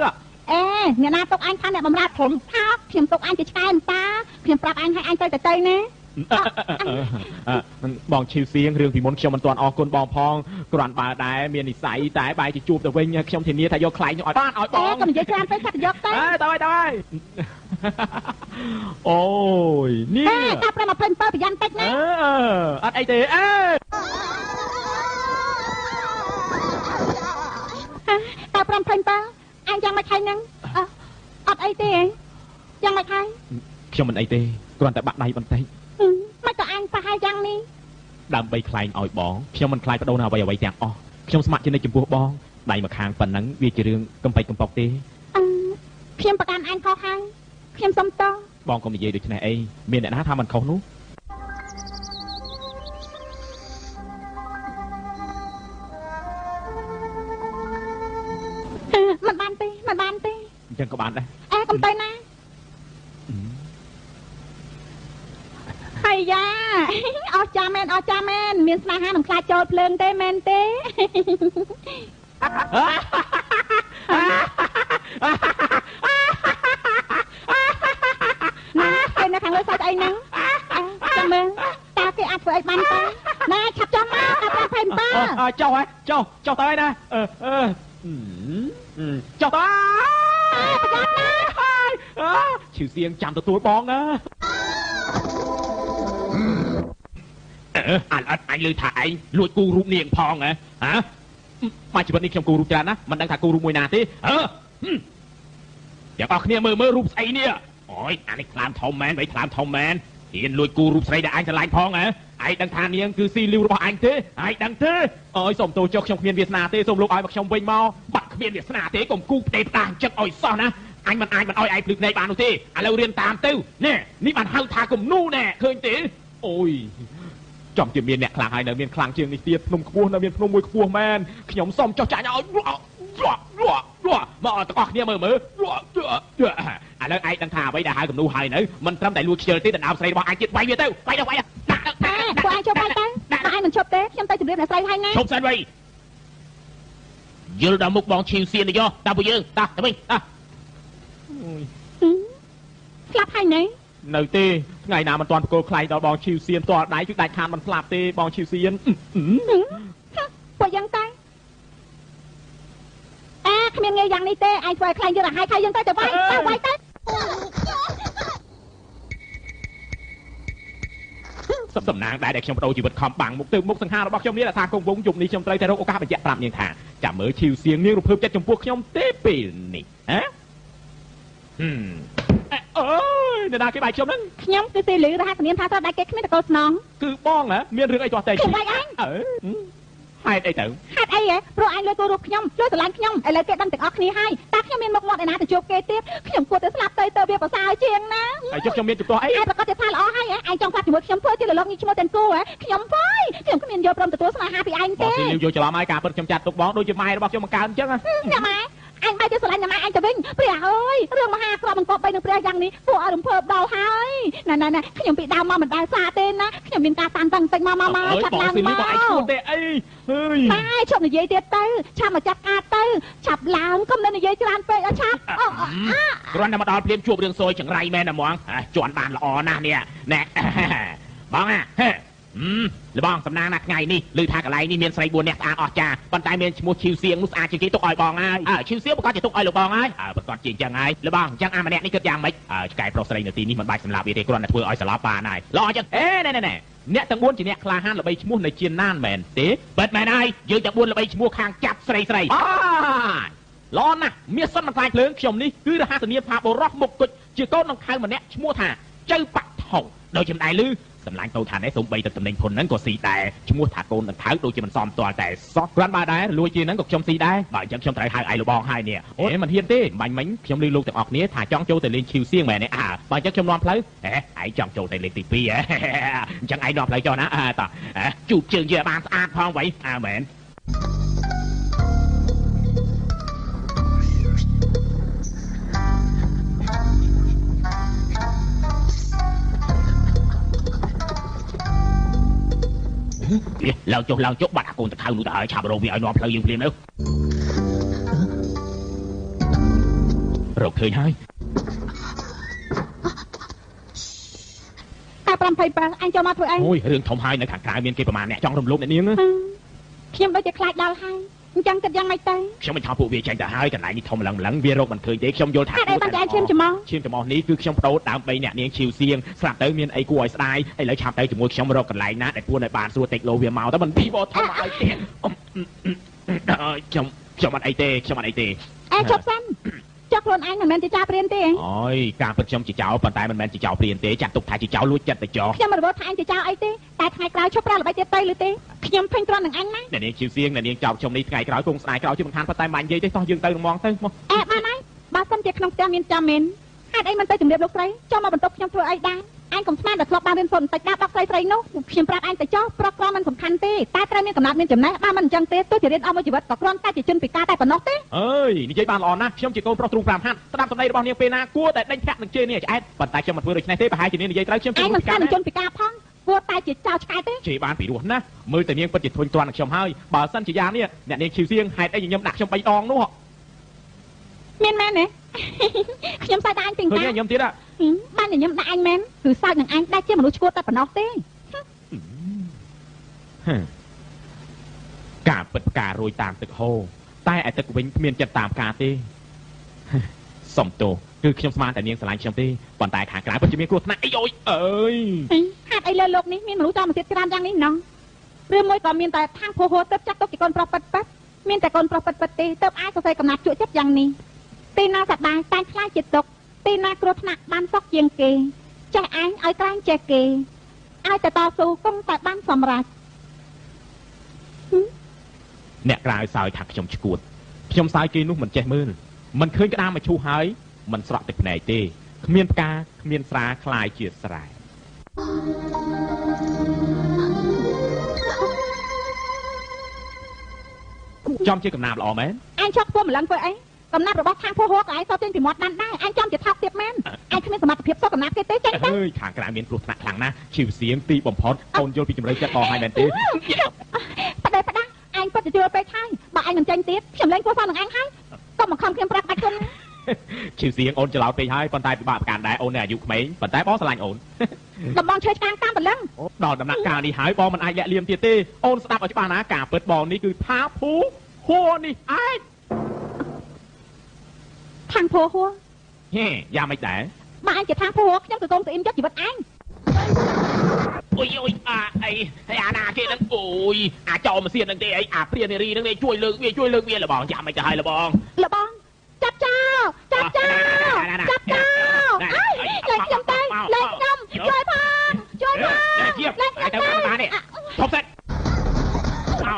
អេអ្នកណាទុកអញថាអ្នកបម្រើធំថោកខ្ញុំទុកអញជាឆ្កែតាខ្ញុំប្រាប់អញឲ្យអញទៅទៅណាបងឈីវសៀងរឿងពីមុនខ្ញុំមិនទាន់អរគុណបងផងគ្រាន់បើដែរមាននិស័យតែបែរជាជួបទៅវិញខ្ញុំធានាថាយកខ្លែងឲ្យបានឲ្យបងកុំនិយាយច្រើនពេកថាទៅយកទៅទៅហើយទៅហើយអូយនេះតែ527ប្រយ័ត្នតិចណាអត់អីទេអេតែ527អញយ៉ាងម៉េចហើយហ្នឹងអត់អីទេយ៉ាងម៉េចហើយខ្ញុំមិនអីទេគ្រាន់តែបាក់ដៃបន្តិចមិនក៏អញប្រហែលយ៉ាងនេះដើម្បីខ្លែងឲ្យបងខ្ញុំមិនខ្លាចបដូរនៅអ្វីអ្វីទាំងអស់ខ្ញុំស្ម័គ្រជានិច្ចចំពោះបងដៃម្ខាងប៉ុណ្ណឹងវាជារឿងកំប៉ិកកំប៉ុកទេខ្ញុំប្រកាន់អញខុសហើយខ្ញុំសុំទោសបងកុំនិយាយដូច្នេះអីមានអ្នកណាថាមិនខុសនោះមិនបានទេមិនបានទេអញ្ចឹងក៏បានដែរអេកុំទៅណាហើយយ៉ាអស់ចាមែនអស់ចាមែនមានស្នេហានឹងខ្លាចចូលភ្លើងទេមែនទេណាគេនៅខាងលើសើចអីហ្នឹងចាំមើលតើគេអាចធ្វើអីបានទេណាឆាប់ចុះមកដល់527ចុះហើយចុះចុះទៅហើយណាអឺចុះទៅប្រយ័ត្នណាឈឺសៀងចាំទទួលបងណា អាល្អិតអញលើថាឯងលួចគូរូបនាងផងហ៎ហ៎មកជីវិតនេះខ្ញុំគូរូបច្រើនណាស់មិនដឹងថាគូរូបមួយណាទេអឺទាំងអស់គ្នាមើលមើលរូបស្អីនេះអូយអានេះខ្លាមធំមែនបីខ្លាមធំមែនហ៊ានលួចគូរូបស្រីដែលអញស្រឡាញ់ផងហ៎ឯងដឹងថានាងគឺស៊ីលីវរបស់អញទេឯងដឹងទេអើយសូមទោសចុះខ្ញុំគ្មានវាសនាទេសូមលោកឲ្យមកខ្ញុំវិញមកបាត់គ្មានវាសនាទេកុំគូផ្ទេផ្ដាស់អញ្ចឹងឲ្យសោះណាអញមិនអាចមិនឲ្យឯងភ្លឺភ្នែកបាននោះទេឥឡូវរៀនតាមទៅនេះនេះបានហៅថាគំនូណែឃើញទេអូយចំជាមានអ្នកខ្លាំងហើយនៅមានខ្លាំងជាងនេះទៀតភ្នំខ្ពស់នៅមានភ្នំមួយខ្ពស់មែនខ្ញុំសូមចុះចាញ់ឲ្យមកទាំងអស់គ្នាមើលមើលឥឡូវឯងដឹងថាអ្វីដែលហៅគំនូហើយនៅមិនត្រឹមតែលួចខ្ជិលទេដណ្ដើមស្រីរបស់ឯងទៀតវាយវាទៅវាយទៅវាយដាក់ពួកឯងជប់ហើយទៅបើឯងមិនជប់ទេខ្ញុំទៅជម្រាបអ្នកស្រីហើយណាជប់សិនវិញយល់ដល់មុខបងឈីវសៀនទៅយោតាពួកយើងតាទៅវិញតាស្លាប់ហើយណែនៅទេថ្ងៃណាមិនទាន់ប្រគល់ខ្លែងដល់បងឈីវសៀនផ្ទាល់ដៃគឺដាច់ខានមិនស្លាប់ទេបងឈីវសៀនពួកយ៉ាងតែអាគ្មានងាយយ៉ាងនេះទេឯងធ្វើឲ្យខ្លែងយើងឲ្យហើយយើងទៅទៅវាយទៅវាយទៅសំណាងដែរដែលខ្ញុំបដូរជីវិតខំបាំងមុខទៅមុខសង្ហារបស់ខ្ញុំនេះថាគង់វងយប់នេះខ្ញុំត្រូវតែរកឱកាសបញ្ជាក់ប្រាប់នាងថាចាំមើលឈីវសៀងនាងរំភើបចិត្តចំពោះខ្ញុំទេពេលនេះហ៎អើយអ្នកណាគេបាយខ្ញុំហ្នឹងខ្ញុំគឺស៊ីលឺរហស្សនាមថាស្រដៃគេគ្មានតកូលស្នងគឺបងហ៎មានរឿងអីទាស់តែខ្ញុំបាយឯងអើហេតុអីទៅហេតុអីហ៎ព្រោះឯងលួចគូរូបខ្ញុំលួចស្រឡាញ់ខ្ញុំឥឡូវគេដឹងទាំងអស់គ្នាហើយតើខ្ញុំមានមុខមាត់ឯណាទៅជួបគេទៀតខ្ញុំគួរតែស្លាប់ទៅទៅវាប្រសើរជាងណាហើយចុះខ្ញុំមានជំទាស់អីឯងប្រកាសជាថាល្អហើយឯងចង់ស្លាប់ជាមួយខ្ញុំធ្វើជាលលកញីឈ្មោះទាំងគូហ៎ខ្ញុំហើយខ្ញុំគ្មានយល់ព្រមទទួលស្នេហាពីឯងទេបងស៊ីលីវយកច្រឡំហើយការពិតខ្ញុំចាត់ទុកបងដូចជាម៉ែរបស់ខ្ញុំបង្កើនអញ្ចឹងអ្នកម៉ែអញបែរជាស្រឡាញ់អ្នកម៉ែអញទៅវិញព្រះអើយរឿងមហាក្របង្កប់បីនឹងព្រះយ៉ាងនេះពួកឲ្យរំភើបដល់ហើយណែណែណែខ្ញុំពីដើមមកមិនដែលសាទេណាខ្ញុំមានការតានតឹងតិចមកមកមកឆាប់ឡើងមក បងឯងឈួតទេអីហើយម៉ែឈប់និយាយទៀតទៅឆាប់មកចាប់ការទៅឆាប់ឡើងកុំនៅនិយាយច្រើនពេកឲ្យឆាប់គ្រាន់តែមកដល់ភ្លាមជួបរឿងសួយចង្រៃមែនណាហ្មងជន់បានល្អណាស់នេះណែបងណាលបងសំណាងណាថ្ងៃនេះឮថាកន្លែងនេះមានស្រី4នាក់ស្អាតអស្ចារ្យប៉ុន្តែមានឈ្មោះឈីវសៀងនោះស្អាតជាងគេទុកឲ្យបងហើយឈីវសៀងប្រកាសជាទុកឲ្យលោកបងហើយប្រកាសជាអញ្ចឹងហើយលោកបងអញ្ចឹងអាម្នាក់នេះគិតយ៉ាងម៉េចឆ្កែប្រុសស្រីនៅទីនេះមិនបាច់សម្លាប់វាទេគ្រាន់តែធ្វើឲ្យស្លាប់បានហើយល្អអញ្ចឹងអេណែណែអ្នកទាំង4ជាអ្នកក្លាហានល្បីឈ្មោះនៅជាណានមែនទេពិតមែនហើយយើងទាំង4ល្បីឈ្មោះខាងចាប់ស្រីស្រីល្អណាស់មាសសិនមិនខ្លាចភ្លើងខ្ញុំនេះគឺរហស្សនាមថាបុរសមុខគុជជាកូននឹងខៅម្នាក់ឈ្មោះថាចៅបាក់ថងដោយចំដែរឮសម្លាញ់តូថានេះសូម្បីតែតំណែងភុនហ្នឹងក៏ស៊ីដែរឈ្មោះថាកូននឹងថៅដូចជាមិនសមទាល់តែសោះគ្រាន់បើដែរលួចជាហ្នឹងក៏ខ្ញុំស៊ីដែរបើអញ្ចឹងខ្ញុំត្រូវហៅឯងលោកបងហើយនេះអូមិនហ៊ានទេបាញ់មិញខ្ញុំឮលោកទាំងអស់គ្នាថាចង់ចូលទៅលេងឈីវសៀងមែនទេអើបើអញ្ចឹងខ្ញុំនាំផ្លូវហេឯងចង់ចូលទៅលេងទី2ហ៎អញ្ចឹងឯងនាំផ្លូវចុះណាតោះជូតជើងយើងបានស្អាតផងវ៉ៃអើមែនឡើងចុះឡើងចុះបាត់អាកូនតខៅនោះទៅហើយឆាប់រកវាឲ្យនាំផ្លូវយើងភ្លាមទៅរកឃើញហើយតែ527អញចូលមកធ្វើអីអូយរឿងធំហើយនៅខាងក្រៅមានគេប្រមាណអ្នកចង់រំលោភអ្នកនាងខ្ញុំដូចជាខ្លាចដល់ហើយអញ្ចឹងគិតយ៉ាងម៉េចទៅខ្ញុំមិនថោពួកវាចេញទៅហើយកន្លែងនេះធំឡើងឡើងវារកមិនឃើញទេខ្ញុំយល់ថាអីបានតែឈាមច្មោះឈាមច្មោះនេះគឺខ្ញុំបដូរដើម្បីអ្នកនាងឈីវសៀងស្រាប់ទៅមានអីគួរឲ្យស្ដាយឥឡូវឆាប់ទៅជាមួយខ្ញុំរកកន្លែងណាដែលពួនឲ្យបានស្រួលតិចលោវាមកទៅមិនពីបធំឲ្យទៀតខ្ញុំអត់អីទេខ្ញុំអត់អីទេអេជប់សិនចុះខ្លួនឯងមិនមែនជាចៅព្រានទេអូយការពិតខ្ញុំជាចៅប៉ុន្តែមិនមែនជាចៅព្រានទេចាត់ទុកថាជាចៅលួចចិត្តទៅចោះខ្ញុំមិនរវល់ថាឯងជាចៅអីទេតែថ្ងៃក្រោយឈប់ប្រើល្បិចទៀតទៅឬទេខ្ញុំភ័យទ្រាំនឹងអញណាអ្នកនាងឈីវសៀងអ្នកនាងចោលខ្ញុំនេះថ្ងៃក្រោយគង់ស្ដាយក្រោយជាមិនខានប៉ុន្តែមិននិយាយទេតោះយើងទៅហ្មងទៅមកអេបានហើយបើសិនជាក្នុងផ្ទះមានចាំមែនហេតុអីមិនទៅជម្រាបលោកស្រីចូលមកបន្ទប់ខ្ញុំធ្វើអីដែរឯងកុំស្មានតែធ្លាប់បានរៀនសូត្របន្តិចដែរដល់ស្រីស្រីនោះខ្ញុំប្រាប់ឯងទៅចោះប្រុសក្រមិនសំខាន់ទេតែត្រូវមានកំណត់មានចំណេះបើមិនអញ្ចឹងទេទោះជារៀនអស់មួយជីវិតក៏គ្រាន់តែជាជនពិការតែប៉ុណ្ណោះទេអើយនិយាយបានល្អណាស់ខ្ញុំជាកូនប្រុសទ្រូង5ហាត់ស្ដាប់សម្ដីរបស់នាងពេលណាគួរតែដេញធាក់នឹងជេរនាងឆ្អែតប៉ុន្តែខ្ញុំមិនធ្វើដូច្នេះទេប្រហែលជានាងនិយាយត្រូវខ្ញុំជាជនពិការនឹងជនពិការផងគួរតែជាចៅឆ្កែទេជេរបានពីរោះណាស់មើលតែនាងពិតជាធុញទ្រាន់នឹងខ្ញុំហើយបើសិនជាយ៉ាងនេះអ្នកនាងឈីវសៀងហេតុអីខ្ញុំដាក់ខ្ញុំ3ដងនោះមានមែនទេខ្ញុំសើចដាក់អញពីកាខ្ញុំទៀតបានញញឹមដាក់អញមែនគឺសើចនឹងអញដែលជាមនុស្សឈួតតែប៉ុណ្ណោះទេការពិតផ្ការរួយតាមទឹកហូរតែឯទឹកវិញគ្មានចិត្តតាមការទេសុំទោសគឺខ្ញុំស្មានតែនាងស្រឡាញ់ខ្ញុំទេប៉ុន្តែខាងក្រៅពិតជាមានគ្រោះថ្នាក់អីអើយ ហេតុ អីលើលោកនេះមានមនុស្សចំទៀតច្រើនយ៉ាងនេះណោះឬមួយក៏មានតែខាងភោហួរទៅចាត់ទុកជាកូនប្រុសប៉ិតប៉ិតមានតែកូនប្រុសប៉ិតប៉ិតទេទើបអាចសរសេរកំណាព្យជក់ចិត្តយ៉ាងនេះទីណាសប្បាយតែខ្លាចជាទុកទីណាគ្រោះថ្នាក់បានសុខជាងគេចេះឯងឲ្យក្រាញចេះគេឲ្យតែតស៊ូគង់តែបានសម្រេចអ្នកក្រៅសើចថាខ្ញុំឈួតខ្ញុំសើចគេនោះមិនចេះមើលមិនឃើញក្តារមកឈូសហើយមិនស្រក់ទឹកភ្នែកទេគ្មានផ្កាគ្មានស្រាคล้ายជាស្រែចំជាកំណាព្យល្អមែនអញចង់ធ្វើម្លឹងធ្វើអីកំណាព្យរបស់ខាងភោហួរក៏ឯងសោះចេញពីមាត់បានដែរអញចំជាថោកទៀតមែនអញគ្មានសមត្ថភាពសោះកំណាព្យគេទេចេញទៅអើយខាងក្រៅមានគ្រោះថ្នាក់ខ្លាំងណាស់ជីវសៀងទីបំផុតអូនយល់ពីជំរឿចិត្តបងហើយមែនទេប្តីប្តាអញពិតជាជឿពេកហើយបើអញមិនចេញទៀតខ្ញុំលែងគួរសមនឹងអញហើយកុំមកខំខ្ញុំប្រាប់បាច់គុណជីវសៀងអូនច្រឡោតពេកហើយប៉ុន្តែពិបាកប្រកាន់ដែរអូននៅអាយុក្មេងប៉ុន្តែបងស្រឡាញ់អូនដំបងឈើឆ្កាងតាមព្រលឹងដល់ដំណាក់កាលនេះហើយបងមិនអាចលាក់លៀមទៀតទេអូនស្ដាប់ឲ្យច្បាស់ណាការពិតបងនេះគឺថាភូហួរនេះឯងខាងភូហួរហេយ៉ាងម៉េចដែរបើអញជាខាងភូហួរខ្ញុំគឺកូនស្អ៊ីមយកជីវិតអញអូយអូយអាអីហើយអាណាគេនឹងអូយអាចោមសៀននឹងទេអីអាព្រានារីនឹងជួយលើកវាជួយលើកវាលបងយ៉ាងម៉េចទៅហើយលបងលបងចាប់ចោលចាប់ចោលចាប់ចោលអើយលែងខ្ញុំទៅលែងខ្ញុំជួយផងជួយផងជាបទៅតាមតានេះឈប់សិន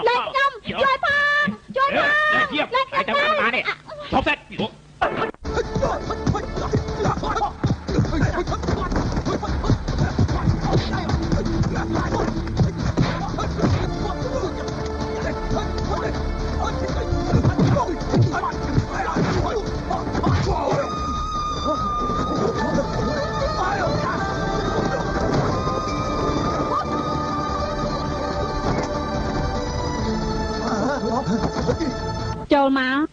លែងខ្ញុំជួយផងជួយផងជាបទៅតាមតានេះឈប់សិនចូលមក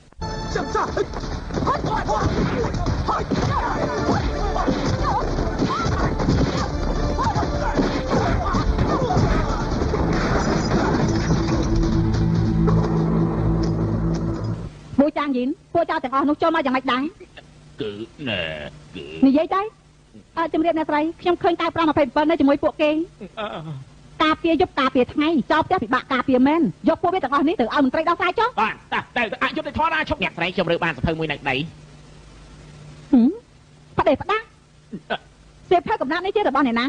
ពូចាងយីនពួកចៅទាំងអស់នោះចូលមកយ៉ាងម៉េចដែរគឺណែគឺនិយាយទៅអើជំរាបអ្នកស្រីខ្ញុំឃើញកៅ527នៅជាមួយពួកគេការពារយប់ការពារថ្ងៃចោលផ្ទះពិបាកការពារមែនយកពួកវាទាំងអស់នេះទៅឲ្យមន្ត្រីដោះស្រាយចុះបាទតែអយុត្តិធម៌ណាឈប់អ្នកស្រីខ្ញុំរើបានសភៅមួយនៅដីប្តីផ្ដាសៀវភៅកំណាព្យនេះជារបស់អ្នកណា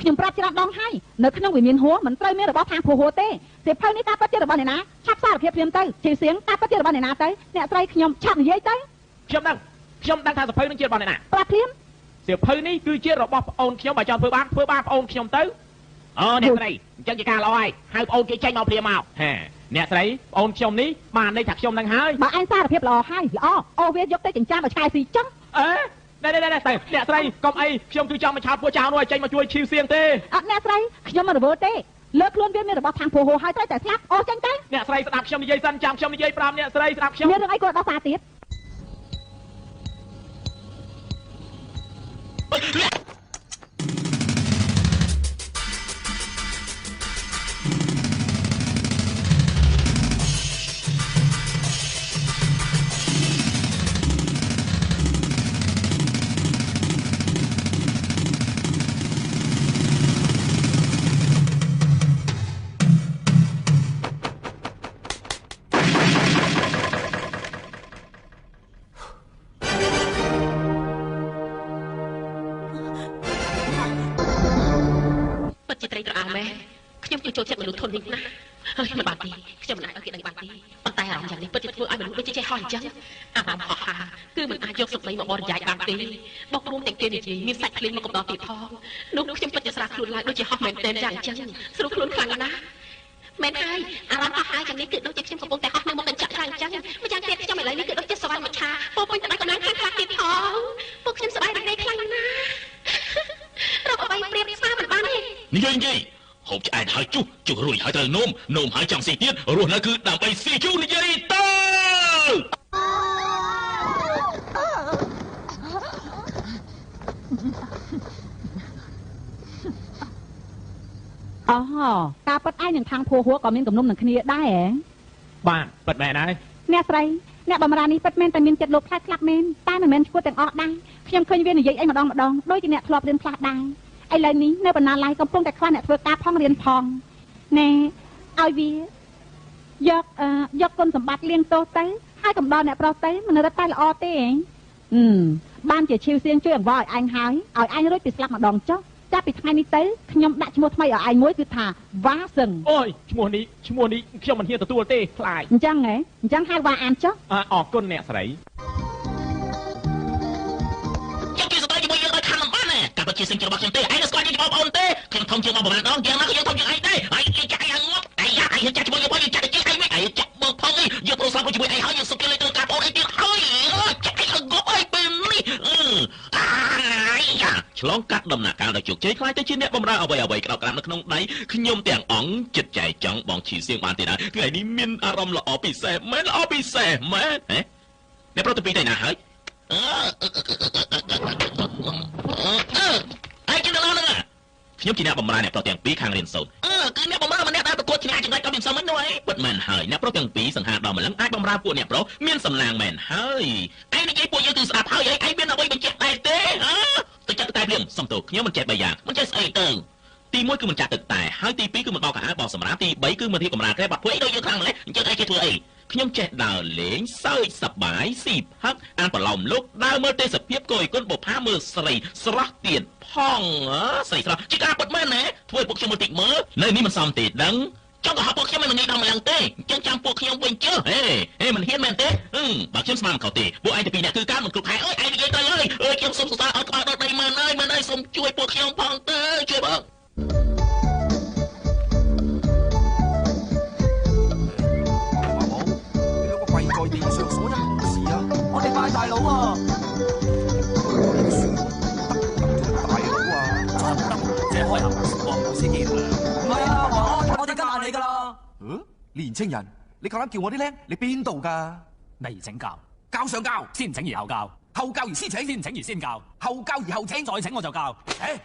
ខ្ញុំប្រាប់ច្រើនដងហើយនៅក្នុងវិមានហួរមិនត្រូវមានរបស់ខាងភូហួរទេសៀវភៅនេះការពិតជារបស់អ្នកណាឆាប់សារភាពភ្លាមទៅជីវសៀងការពិតជារបស់អ្នកណាទៅអ្នកស្រីខ្ញុំឆាប់និយាយទៅខ្ញុំដឹងថាសភៅនឹងជារបស់អ្នកណាប្រាប់ភ្លាមសៀវភៅនេះគឺជារបស់ប្អូនខ្ញុំបើចង់ធ្វើបាបធ្វើបាបប្អូនខ្ញុំទៅអូអ្នកស្រីអញ្ចឹងជាការល្អហើយហៅប្អូនគេចេញមកភ្លាមមកហេអ្នកស្រីប្អូនខ្ញុំនេះបានន័យថាខ្ញុំនឹងហើយបើឯងសារភាពល្អហើយល្អអូវាយកទៅចិញ្ចាមឲ្យឆ្កែស៊ីចឹងអេណែណែណែតែអ្នកស្រីកុំអីខ្ញុំគឺចង់មកឆោតពួកចៅនោះឲ្យចេញមកជួយឈីវសៀងទេអត់អ្នកស្រីខ្ញុំមិនរវល់ទេលើខ្លួនវាមានរបស់ខាងភូហូហើយត្រូវតែស្លាប់អូចេញទៅអ្នកស្រីស្ដាប់ខ្ញុំនិយាយសិនចាំខ្ញុំនិយាយប្រាប់អ្នកស្រីស្ដាប់ខ្ញុំមានរឿងអីគាត់ដោះសារទៀត ខ្ញុំគឺចូលចិត្តមនុស្សធន់នេះណាស់ហើយមិនបានទេខ្ញុំមិនអាចឲ្យគេដឹងបានទេប៉ុន្តែអារម្មណ៍យ៉ាងនេះពិតជាធ្វើឲ្យមនុស្សដូចជាចេះហោះអញ្ចឹងអារម្មណ៍ហោះហើរគឺមិនអាចយកសម្ដីមកបរិយាយបានទេបោករួមទាំងគេនិយាយមានសាច់ភ្លេងមកកំដរទៀតផងនោះខ្ញុំពិតជាស្រាខ្លួនឡើងដូចជាហោះមែនទែនយ៉ាងអញ្ចឹងស្រួលខ្លួនខ្លាំងណាស់មែនហើយអារម្មណ៍ហោះហើរយ៉ាងនេះគឺដូចជាខ្ញុំកំពុងតែហោះនៅមុខកញ្ចក់ខ្លាំងអញ្ចឹងម្យ៉ាងទៀតខ្ញុំឥឡូវនេះគឺដូចជាសវណ្ណមច្ឆាពោពេញទៅដោយកម្លាំងខ្លាំងខ្លាំងទៀតផងពួកខ្ញុំសប្បាយរីករាយខ្លាំងណាស់រកអ្វីប្រៀបស្មើមិនបានទេនិយាយហូបឆ្អែតហើយជុះជុះរួចហើយត្រូវនោមនោមហើយចង់ស៊ីទៀតរស់នៅគឺដើម្បីស៊ីជូរនិយាយទៅអូការប៉ັດឯងនឹងខាងភួហួរក៏មានគំនុំនឹងគ្នាដែរបាទប៉ັດមែនហើយអ្នកស្រីអ្នកបំរានេះប៉ັດមែនតែមានចិត្តលោភខ្លាចស្លាប់មែនតែមិនមែនឈួតទាំងអស់ដែរខ្ញុំឃើញវានិយាយអីម្ដងម្ដងដូចជាអ្នកធ្លាប់រៀនខ្លះដែរ ឥឡូវនេះនៅបណ្ណាល័យកំពុងតែខ្វះអ្នកធ្វើការផងរៀនផងណែឲ្យវាយកយកគុណសម្បត្តិលៀងទោសទៅហើយកំដរអ្នកប្រុសទៅមិនរត់តែល្អទេបានជាឈីវសៀងជួយអង្វរឲ្យឯងហើយឲ្យឯងរួចពីស្លាប់ម្ដងចុះចាប់ពីថ្ងៃនេះទៅខ្ញុំដាក់ឈ្មោះថ្មីឲ្យឯងមួយគឺថាវ៉ាសឹងអូយឈ្មោះនេះខ្ញុំមិនហ៊ានទទួលទេខ្លាចអញ្ចឹងហ៎អញ្ចឹងហៅវ៉ាអានចុះអរគុណអ្នកស្រីខ្ញុំជាស្ត្រីជាមួយយើងឲ្យខាងមិនបានណាកាប់ជាសិងរបស់ខ្ញុំទេឯងស្គាល់ជាបងប្អូនទេខ្ញុំធំជាងបងប្រហែលដងយ៉ាងណាក៏យើងធំជាងឯងដែរឯងចាក់ឯងងាប់ឯងយ៉ាឯងចាក់ជាមួយយើងផងយើងចាក់ទៅជាងឯងវិញឯងចាក់បងផងឯងយើងប្រុសស្លាប់ជាមួយឯងហើយយើងសុខគេលេងទៅការបងឯងទៀតហើយចាក់ឯងឲ្យងាប់ឯងពេលនេះអាយយ៉ាឆ្លងកាត់ដំណាក់កាលដ៏ជោគជ័យខ្លាចទៅជាអ្នកបម្រើអ្វីអ្វីក្តោបក្តាប់នៅក្នុងដៃខ្ញុំទាំងអង្គចិត្តចែកចង់បងឈីសៀងបានទេណាថ្ងៃនេះមានអារម្មណ៍ល្អពិសេសមែនល្អពិសេសមែនហ៎អ្នកប្រុសទៅពីទៅណាហើយអើយជិះដល់ហ្នឹងខ្ញុំជាអ្នកបម្រើអ្នកប្រុសទាំងពីរខាងរៀនសូត្រគឺអ្នកបម្រើម្នាក់ដែលប្រកួតឈ្នះចំណែកក៏មានសមមិននោះឯងពិតមែនហើយអ្នកប្រុសទាំងពីរសង្ហាដល់ម្លឹងអាចបម្រើពួកអ្នកប្រុសមានសំណាងមែនហើយឯងនិយាយពួកយើងគឺស្ដាប់ហើយឯងមានអ្វីបញ្ជាក់ដែរទេហ៎ទៅចាក់តែភ្លាមសុំទោសខ្ញុំមិនចេះបីយ៉ាងមិនចេះស្អីទៅទី1គឺមិនចាក់ទឹកតែហើយទី2គឺមិនបោកខោអាវបោកសម្រាមទី3គឺមិនរៀបកម្រាលក្រែបាត់ធ្វើអីដូចយើងខ្លាំងម្ល៉េះអញ្ចឹងឯងចេះធ្វើអីខ្ញុំចេះដើរលេងសើចសប្បាយស៊ីផឹកអានប្រឡោមលោកដើរមើលទេសភាពកយគុណបុផាមើលស្រីស្រស់ទៀតផងស្រីស្រស់ជាការពិតមែនណាធ្វើពួកខ្ញុំមើលតិចមើលនៅនេះមិនសមទេដឹងចង់ក៏ហៅពួកខ្ញុំមិនងាយដល់ម្លឹងទេអញ្ចឹងចាំពួកខ្ញុំវិញជើហេហេមិនហ៊ានមែនទេបើខ្ញុំស្មានមិនខុសទេពួកឯងតែពីរអ្នកគឺការមិនគ្រប់ខែអើយឯងនិយាយទៅហើយអើយខ្ញុំសូមសរសើរឲ្យក្បាលដល់ដីមែនហើយមែនហើយសូមជួយពួកខ្ញុំផងទៅជួយបង我哋拜大佬啊！大佬啊！這開口我冇事見。唔係啊，華安，我哋跟硬你噶啦。嗯，年青人，你夠膽叫我啲僆？你邊度㗎？未請教，教上教，先請而後教，後教而先請，先請而先教，後教而後請，再請我就教。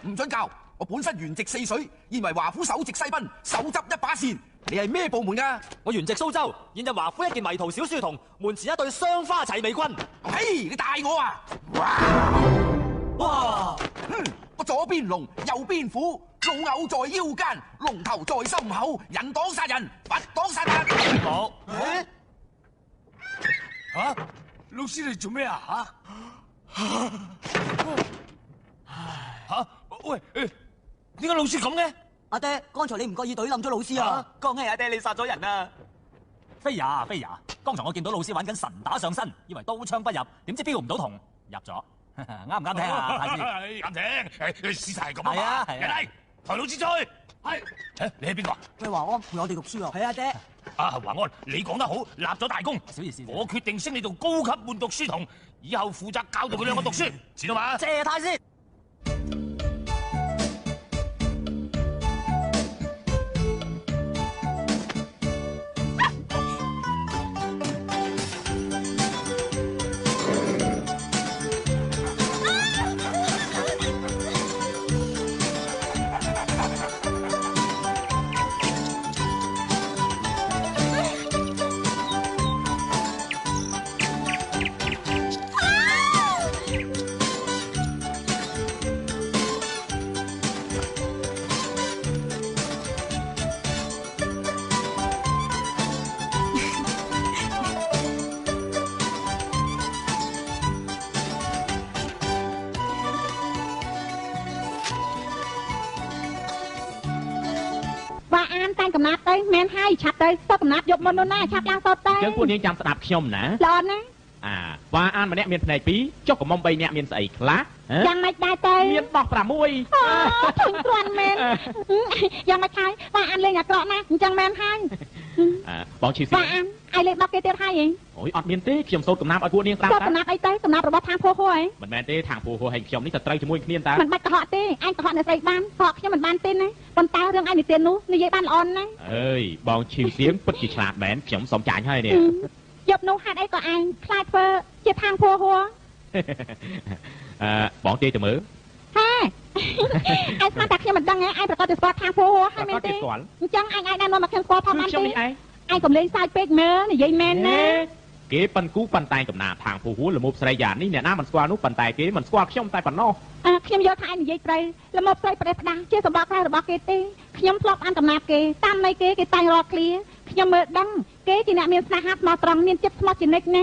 唔准教！我本身原籍泗水，現為華府首席西賓，手執一把扇。你係咩部門㗎？我原籍蘇州，現任華府一件迷途小書童，門前一對雙花齊眉棍。嘿，你大我啊！哇！我左邊龍，右邊虎，老牛在腰間，龍頭在心口，人擋殺人，佛擋殺佛。好。嚇！老師你做咩啊？嚇！嚇！喂，點解老師咁嘅？阿爹，剛才你唔覺意懟冧咗老師啊！恭喜阿爹，你殺咗人啊！飛呀飛呀！剛才我見到老師玩緊神打上身，以為刀槍不入，點知標唔到筒入咗，啱唔啱聽啊？太師，啱聽，事實係咁啊嘛。係啊係啊。嚟，抬老師出去。係。你係邊個啊？喂，華安陪我哋讀書啊。係啊，爹。啊，華安，你講得好，立咗大功。小意思。我決定升你做高級伴讀書童，以後負責教導佢兩個讀書，知道嘛？謝太師。 កំណាប់ទៅមែនហើយឆាប់ទៅសូត្រកំណាប់យកមុននោះណាឆាប់ឡើងសូត្រទៅអញ្ចឹងពួកនាងចាំស្ដាប់ខ្ញុំណាល្អណាស់អាវ៉ាអានម្នាក់មានភ្នែកពីរចុះកំមុំ3នាក់មានស្អីខ្លះយ៉ាងម៉េចដែរទៅមានបោះ6អូធុញគ្រាន់មែនយ៉ាងម៉េចហើយវ៉ាអានលេងអាក្រក់ណាស់អញ្ចឹងមែនហើយបងឈីស៊ីវ៉ាអានឲ្យលេងបោះគេទៀតហើយហីអូយអត់មានទេខ្ញុំសូត្រកំណាប់ឲ្យពួកនាងស្ដាប់សូត្រកំណាប់អីទៅកំណាប់របស់ខាងភោហួរហីមិនមែនទេខាងភោហួរហើយខ្ញុំនេះសត្រូវជាមួយគ្នាតាមិនបាច់កុហកទេអញកុហកអ្នកស្រីបានកុហកខ្ញុំមិនបានទេណាប៉ុន្តែរឿងឯនិទាននោះនិយាយបានល្អណាស់អើយបងឈីសៀងពិតជាឆ្លាតមែនខ្ញុំសុំចាញ់ហើយនេះយប់នោះហេតុអីក៏ឯងខ្លាចធ្វើជាខាងភោហួរអឺបងទេទៅមើលហេឯងស្មានតែខ្ញុំមិនដឹងឯងប្រកាសជាស្គាល់ខាងភោហួរហើយមែនទេអញ្ចឹងអញអាចណែនាំមកខ្ញុំស្គាល់ផងបានទេឯងកុំលេងសើចពេកមើលនិយាយមែនណា គ គេប៉ិនគូប៉ិនតែងកំណាថางភូហួរល្មោបស្រីយ៉ាងនេះអ្នកណាមិនស្គាល់នោះប៉ុន្តែគេមិនស្គាល់ខ្ញុំតែប៉ុណ្ណោះ ខ្ញុំយល់ថាឯងនិយាយត្រូវល្មមស្រីប្រេះផ្ដាស់ជាសម្បត្តិក្រៅរបស់គេទេខ្ញុំធ្លាប់អានកំណាព្យគេតាមន័យគេគេតែងរាល់ឃ្លាខ្ញុំមើលដឹងគេជាអ្នកមានស្នេហាស្មោះត្រង់មានចិត្តស្មោះជានិច្ចណា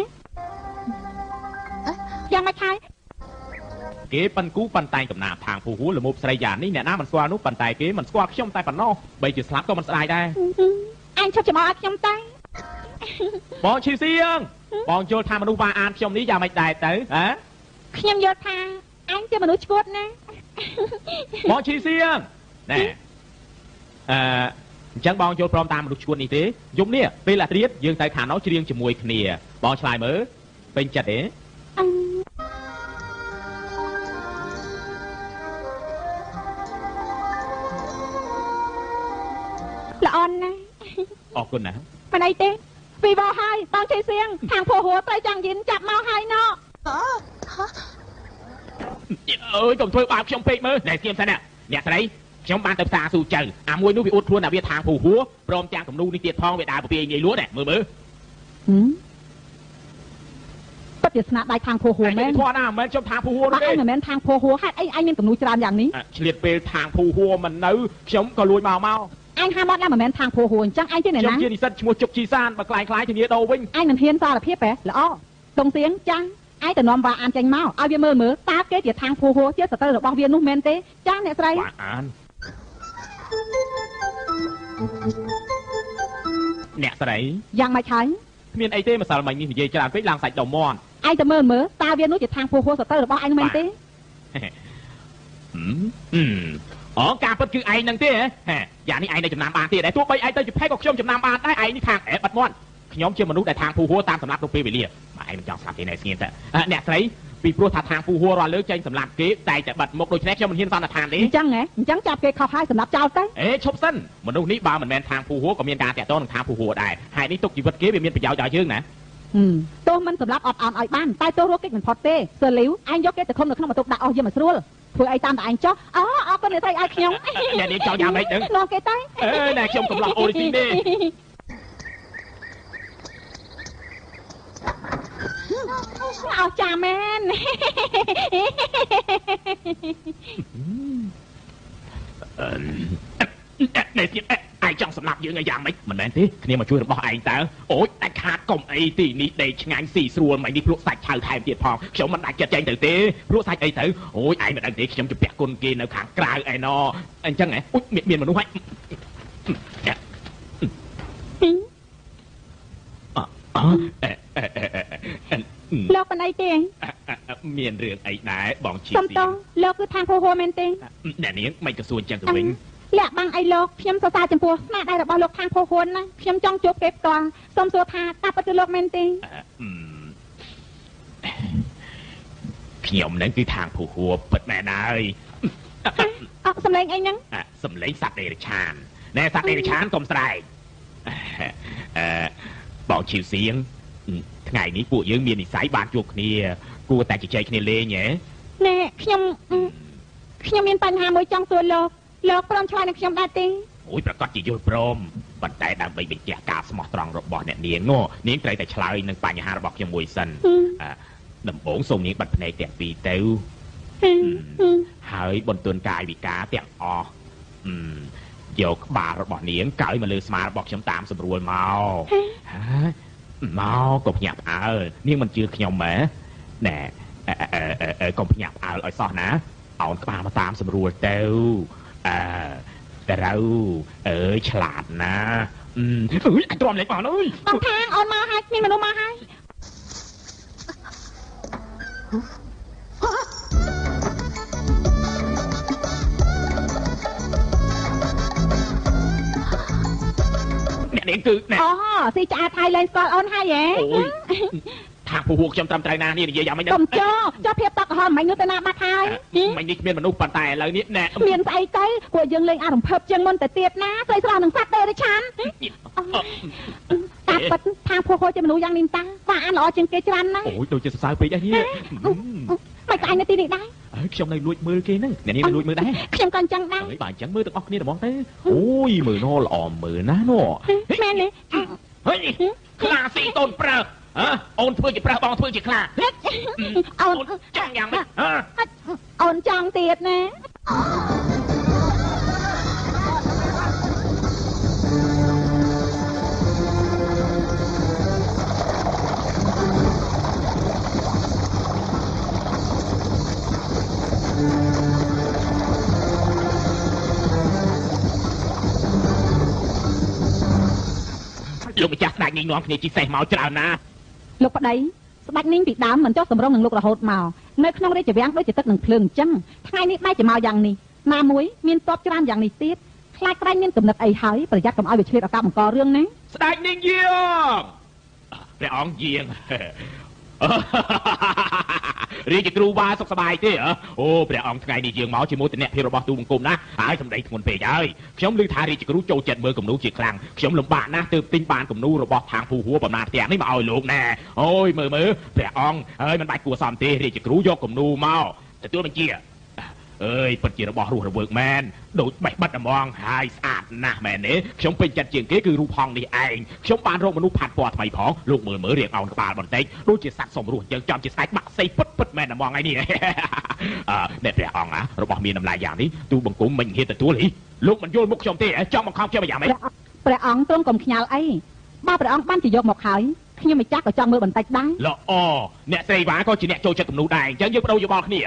យ៉ាងម៉េចហើយ គេប៉ិនគូប៉ិនតែងកំណាព្យថางភូហួរល្មោបស្រីយ៉ាងនេះអ្នកណាមិនស្គាល់នោះប៉ុន្តែគេមិនស្គាល់ខ្ញុំតែប៉ុណ្ណោះបីជាស្លាប់ក៏មិនស្ដាយដែរ ឯងឈប់ចំអកឲ្យខ្ញុំតែ បងឈីសៀងបងយល់ថាមនុស្សវ៉ាអានខ្ញុំនេះយ៉ាងម៉េចដែរទៅហ៎ ខ្ញុំយល់ថាអញជាមនុស្សឈួតណា បងឈីសៀងណែអឺអញ្ចឹងបងយល់ព្រមតាមមនុស្សឈួតនេះទេយប់នេះពេលអាត្រៀតយើងទៅខាងនោះច្រៀងជាមួយគ្នាបងឆ្លើយមើលពេញចិត្តទេ ល្អណាស់ អរគុណណា មិនអីទេពីវហើយបងជ័យសៀងខាងភោហួរត្រូវចង់យិនចាប់មកហើយណោះ អើយកុំធ្វើបាបខ្ញុំពេកមើលណែស្ងៀមសិនណាអ្នកស្រីខ្ញុំបានទៅផ្សារស៊ូចៅអាមួយនោះវាអួតខ្លួនថាវាថางភូហួរព្រមទាំងគំនូនេះទៀតផងវាដើរពពាយងាយលួចណែមើលមើល ពិតជាស្នាដៃខាងភោហួរមែន ធន់ណាមិនមែនខ្ញុំថางភូហួរទេ បើឯងមិនមែនខាងភោហួរហេតុអីឯងមានគំនូច្រើនយ៉ាងនេះ ឆ្លៀតពេលថางភូហួរមិននៅខ្ញុំក៏លួចមកមក ឯងហាមាត់ឡើងមិនមែនខាងភោហួរអញ្ចឹងឯងជាអ្នកណា ខ្ញុំជានិស្សិតឈ្មោះជុកជីសានបើខ្លាយខ្លាយធានាដូរវិញ ឯងមិនហ៊ានសារភាពទេល្អតុងសៀងចាស់ឯងទៅនាំវ៉ាអានចេញមកឲ្យវាមើលមើលតើគេជាខាងភោហួរជាសត្រូវរបស់វានោះមែនទេចាស់អ្នកស្រី វ៉ាអានអ្នកស្រី យ៉ាងម៉េចហើយ គ្មានអីទេម្សិលមិញនេះនិយាយច្រើនពេកឡើងសាច់ដុំមាត់ ឯងទៅមើលមើលតើវានោះជាខាងភោហួរសត្រូវរបស់ឯងមែនទេ អូការពិតគឺឯងនឹងទេហ៎យ៉ាងនេះឯងនៅចំណាំបានទៀតដែរទោះបីឯងទៅជាផេកក៏ខ្ញុំចំណាំបានដែរឯងនេះខាងអេបាត់មាត់ខ្ញុំជាមនុស្សដែលខាងភូហួរតាមសម្រាប់គ្រប់ពេលវេលាបើឯងមិនចង់ស្លាប់ទេណែស្ងៀមតើអ្នកស្រីពីព្រោះថាខាងភូហួររាល់លើកចេញសម្រាប់គេតែតែបាត់មុខដូច្នេះខ្ញុំមិនហ៊ានសន្និដ្ឋានទេ អញ្ចឹងហ៎អញ្ចឹងចាប់គេខុសហើយសម្រាប់ចោលទៅ អេឈប់សិនមនុស្សនេះបើមិនមែនខាងភូហួរក៏មានការតាក់ទងនឹងខាងភូហួរដែរហើយនេះទុកជីវិតគេវាមានប្រយោជន៍ដល់យើងណា ទោះមិនសម្រាប់អត់អន់ឲ្យបានតែទោះរស់គេចមិនផុតទេសើលីវឯងយកគេទៅឃុំនៅក្នុងបន្ទប់ដាក់អស់យើងមិនស្រួលធ្វើអីតាមតែឯងចុះអូអរគុណអ្នកស្រីឲ្យខ្ញុំ អ្នកនាងចង់យ៉ាងម៉េចដឹង នាំគេទៅ អេណែខ្ញុំកំឡោះអូរីស៊ីនទេ អស់ចាមែន នេះទៀតឯងចង់សម្លាប់យើងឲ្យយ៉ាងម៉េចមិនមែនទេគ្នាមកជួយរបស់ឯងតើអូយដាច់ខាតកុំអីទីនេះដេកឆ្ងាញ់ស៊ីស្រួលមិននេះភ្លក់សាច់ឆៅថែមទៀតផងខ្ញុំមិនដាច់ចិត្តចេញទៅទេភ្លក់សាច់អីទៅអូយឯងមិនដឹងទេខ្ញុំជពាក់គុណគេនៅខាងក្រៅឯណោអញ្ចឹងហ៎អូយមានមនុស្សហើយ លោកមិនអីទេ មានរឿងអីដែរបងជី សុំទោសលោកគឺខាងភោហួរមែនទេ អ្នកនាងមិនក៏សួរអញ្ចឹងទៅវិញ លាក់បាំងអីលោកខ្ញុំសរសើរចំពោះស្នាដៃរបស់លោកខាងភោហួរណាខ្ញុំចង់ជួបគេផ្ទាល់សូមសួរថាតើពិតជាលោកមែនទេ ខ្ញុំនឹងគឺខាងភោហួរពិតមែនហើយ អត់សំឡេងអីហ្នឹង សំឡេងសត្វដេរឆានណែសត្វដេរឆានកុំស្រែកអឺបងឈីវសៀងថ្ងៃនេះពួកយើងមាននិស័យបានជួបគ្នាគួរតែជជែកគ្នាលេងហ៎ ណែខ្ញុំខ្ញុំមានបញ្ហាមួយចង់សួរលោកលោកព្រមឆ្លើយនឹងខ្ញុំដែរទេ អូយប្រកាសជាយល់ព្រមប៉ុន្តែដើម្បីបញ្ជាក់ការស្មោះត្រង់របស់អ្នកនាងនោះនាងត្រូវតែឆ្លើយនឹងបញ្ហារបស់ខ្ញុំមួយសិនដំបូងសូមនាងបិទភ្នែកទាំងពីរទៅហើយបន្ទន់កាយវិការទាំងអស់យកក្បាលរបស់នាងកើយមកលើស្មារបស់ខ្ញុំតាមស្រួលមកមកកុំភ្ញាក់ផ្អើលនាងមិនជឿខ្ញុំហ៎ណែកុំភ្ញាក់ផ្អើលឲ្យសោះណាអោនក្បាលមកតាមស្រួលទៅអើត្រូវអើយឆ្លាតណាអើយអញទ្រាំលេងបានអើយ បងខាងអូនមកហើយមានមនុស្សមកហើយ អ្នកនាងគឺ អូស៊ីឆ្អាតហើយលែងស្គាល់អូនហើយហ៎ អូយថាពូហួរខ្ញុំត្រឹមត្រូវណានេះនិយាយយ៉ាងម៉េច កុំចោចុះភាពតក់ក្រហមមិញនោះទៅណាបាត់ហើយ មិញនេះគ្មានមនុស្សប៉ុន្តែឥឡូវនេះណែ មានស្អីទៅពួកយើងលេងអារំភើបជាងមុនទៅទៀតណាស្រីស្រស់នឹងសត្វទេរិឆានតាពិតថាពូហួរជាមនុស្សយ៉ាងនេះតាបាទអានល្អជាងគេច្រើនណាស់ អូយដូចជាសរសើរពេកអីនេះ មិនក៏ឯងនៅទីនេះដែរ ខ្ញុំនៅលួចមើលគេហ្នឹងអ្នកនាងនៅលួចមើលដែរ ខ្ញុំក៏អញ្ចឹងដែរ អើយបើអញ្ចឹងមើលទាំងអស់គ្នាហ្មងទៅអូយមើលណល្អមើលណាស់ណ មែនទេ ហេខ្លាស៊ីកូនប្រើ ហ៎អូនធ្វើជាប្រើបងធ្វើជាខ្លា អូន ចង់យ៉ាងម៉េចហ៎ អូនចង់ទៀតណា លោកម្ចាស់ស្ដេចនេះនាំគ្នាជិះសេះមកច្រើនណាស់ លោកប្តីស្ដេចនាងពីដើមមិនចុះសម្រុងនឹងលោករហូតមកនៅក្នុងរាជវាំងដូចជាទឹកនឹងភ្លើងអញ្ចឹងថ្ងៃនេះបែរជាមកយ៉ាងនេះណាមួយមានតបច្រើនយ៉ាងនេះទៀតខ្លាចក្រែងមានកំណត់អីហើយប្រយ័ត្នកុំឲ្យវាឆ្លៀតឱកាសបង្ករឿងណា ស្ដេចនាងយាងព្រះអង្គយាង រាជគ្រូបាសុខសប្បាយទេអូព្រះអង្គថ្ងៃនេះយើងមកជាមួយតំណភាពរបស់ទូបង្គំណាហើយសម្ដីធ្ងន់ពេកហើយខ្ញុំឮថារាជគ្រូចូលចិត្តមើលគំនូជាខ្លាំងខ្ញុំលំបាកណាស់ទើបទិញបានគំនូរបស់ខាងភូហួរបំណាផ្ទះនេះមកឲ្យលោកណែអូយមើលមើលព្រះអង្គហើយមិនបាច់គួរសមទេរាជគ្រូយកគំនូមកទទួលបញ្ជាអើយពិតជារបស់រស់រវើកមែនដូចបេះបិទហ្មងហើយស្អាតណាស់មែនទេខ្ញុំពេញចិត្តជាងគេគឺរូបហងនេះឯងខ្ញុំបានរកមនុស្សផាត់ពណ៌ថ្មីផងលោកមើលមើលរៀងអោនក្បាលបន្តិចដូចជាសត្វសំរស់យើងចំជាស្ដេចបាក់សីពិតពិតមែនហ្មងឯនេះអឺអ្នកព្រះអង្គរបស់មានតម្លៃយ៉ាងនេះទូបង្គំមិនហ៊ានទទួលហីលោកមិនយល់មុខខ្ញុំទេចង់បង្ខំខ្ញុំយ៉ាងម៉េច ព្រះអង្គទ្រង់កុំខ្ញាល់អីបើព្រះអង្គបានជាយកមកហើយខ្ញុំម្ចាស់ក៏ចង់មើលបន្តិចដែរ ល្អអ្នកស្រីវ៉ាក៏ជាអ្នកចូលចិត្តគំនូដែរអញ្ចឹងយើងបដូរយោបល់គ្នា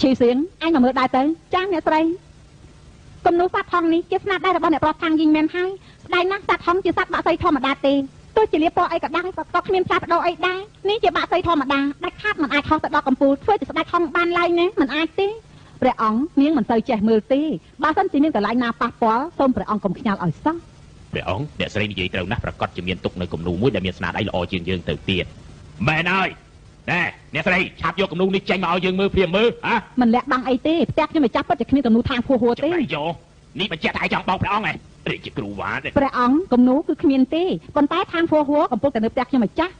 ឈីសៀងអញមកមើលដែរទៅចាស់អ្នកស្រីគំនូសត្វថងនេះជាស្នាដៃរបស់អ្នកប្រុសខាងយីងមែនហើយស្ដាយណាស់សត្វថងជាសត្វបាក់សីធម្មតាទេទោះជាលាបពណ៌អីក៏ដោយក៏គ្មានផ្លាស់ប្ដូរអីដែរនេះជាបាក់សីធម្មតាដាច់ខាតមិនអាចហោះទៅដល់កំពូលធ្វើជាស្ដេចថងបានឡើយណាមិនអាចទេព្រះអង្គនាងមិនសូវចេះមើលទេបើសិនជាមានកន្លែងណាប៉ះពាល់សូមព្រះអង្គកុំខ្ញាល់ឲ្យសោះ ព្រះអង្គអ្នកស្រីនិយាយត្រូវណាស់ប្រកាសជាមានទុកនៅគំនូមួយដែលមានស្នាដៃល្អជាងយើងទៅទៀតមែនហើយណែអ្នកស្រីឆាប់យកគំនូនេះចេញមកឲ្យយើងមើលព្រាមមើលហ៎ មិនលាក់បាំងអីទេផ្ទះខ្ញុំម្ចាស់ពិតជាគ្មានគំនូខាងភួហួរទេ យោនេះបញ្ជាក់ថាឯងចង់បោកព្រះអង្គហ៎រាជគ្រូវ៉ា ព្រះអង្គគំនូគឺគ្មានទេប៉ុន្តែខាងភួហួរកំពុងតែនៅផ្ទះខ្ញុំម្ចាស់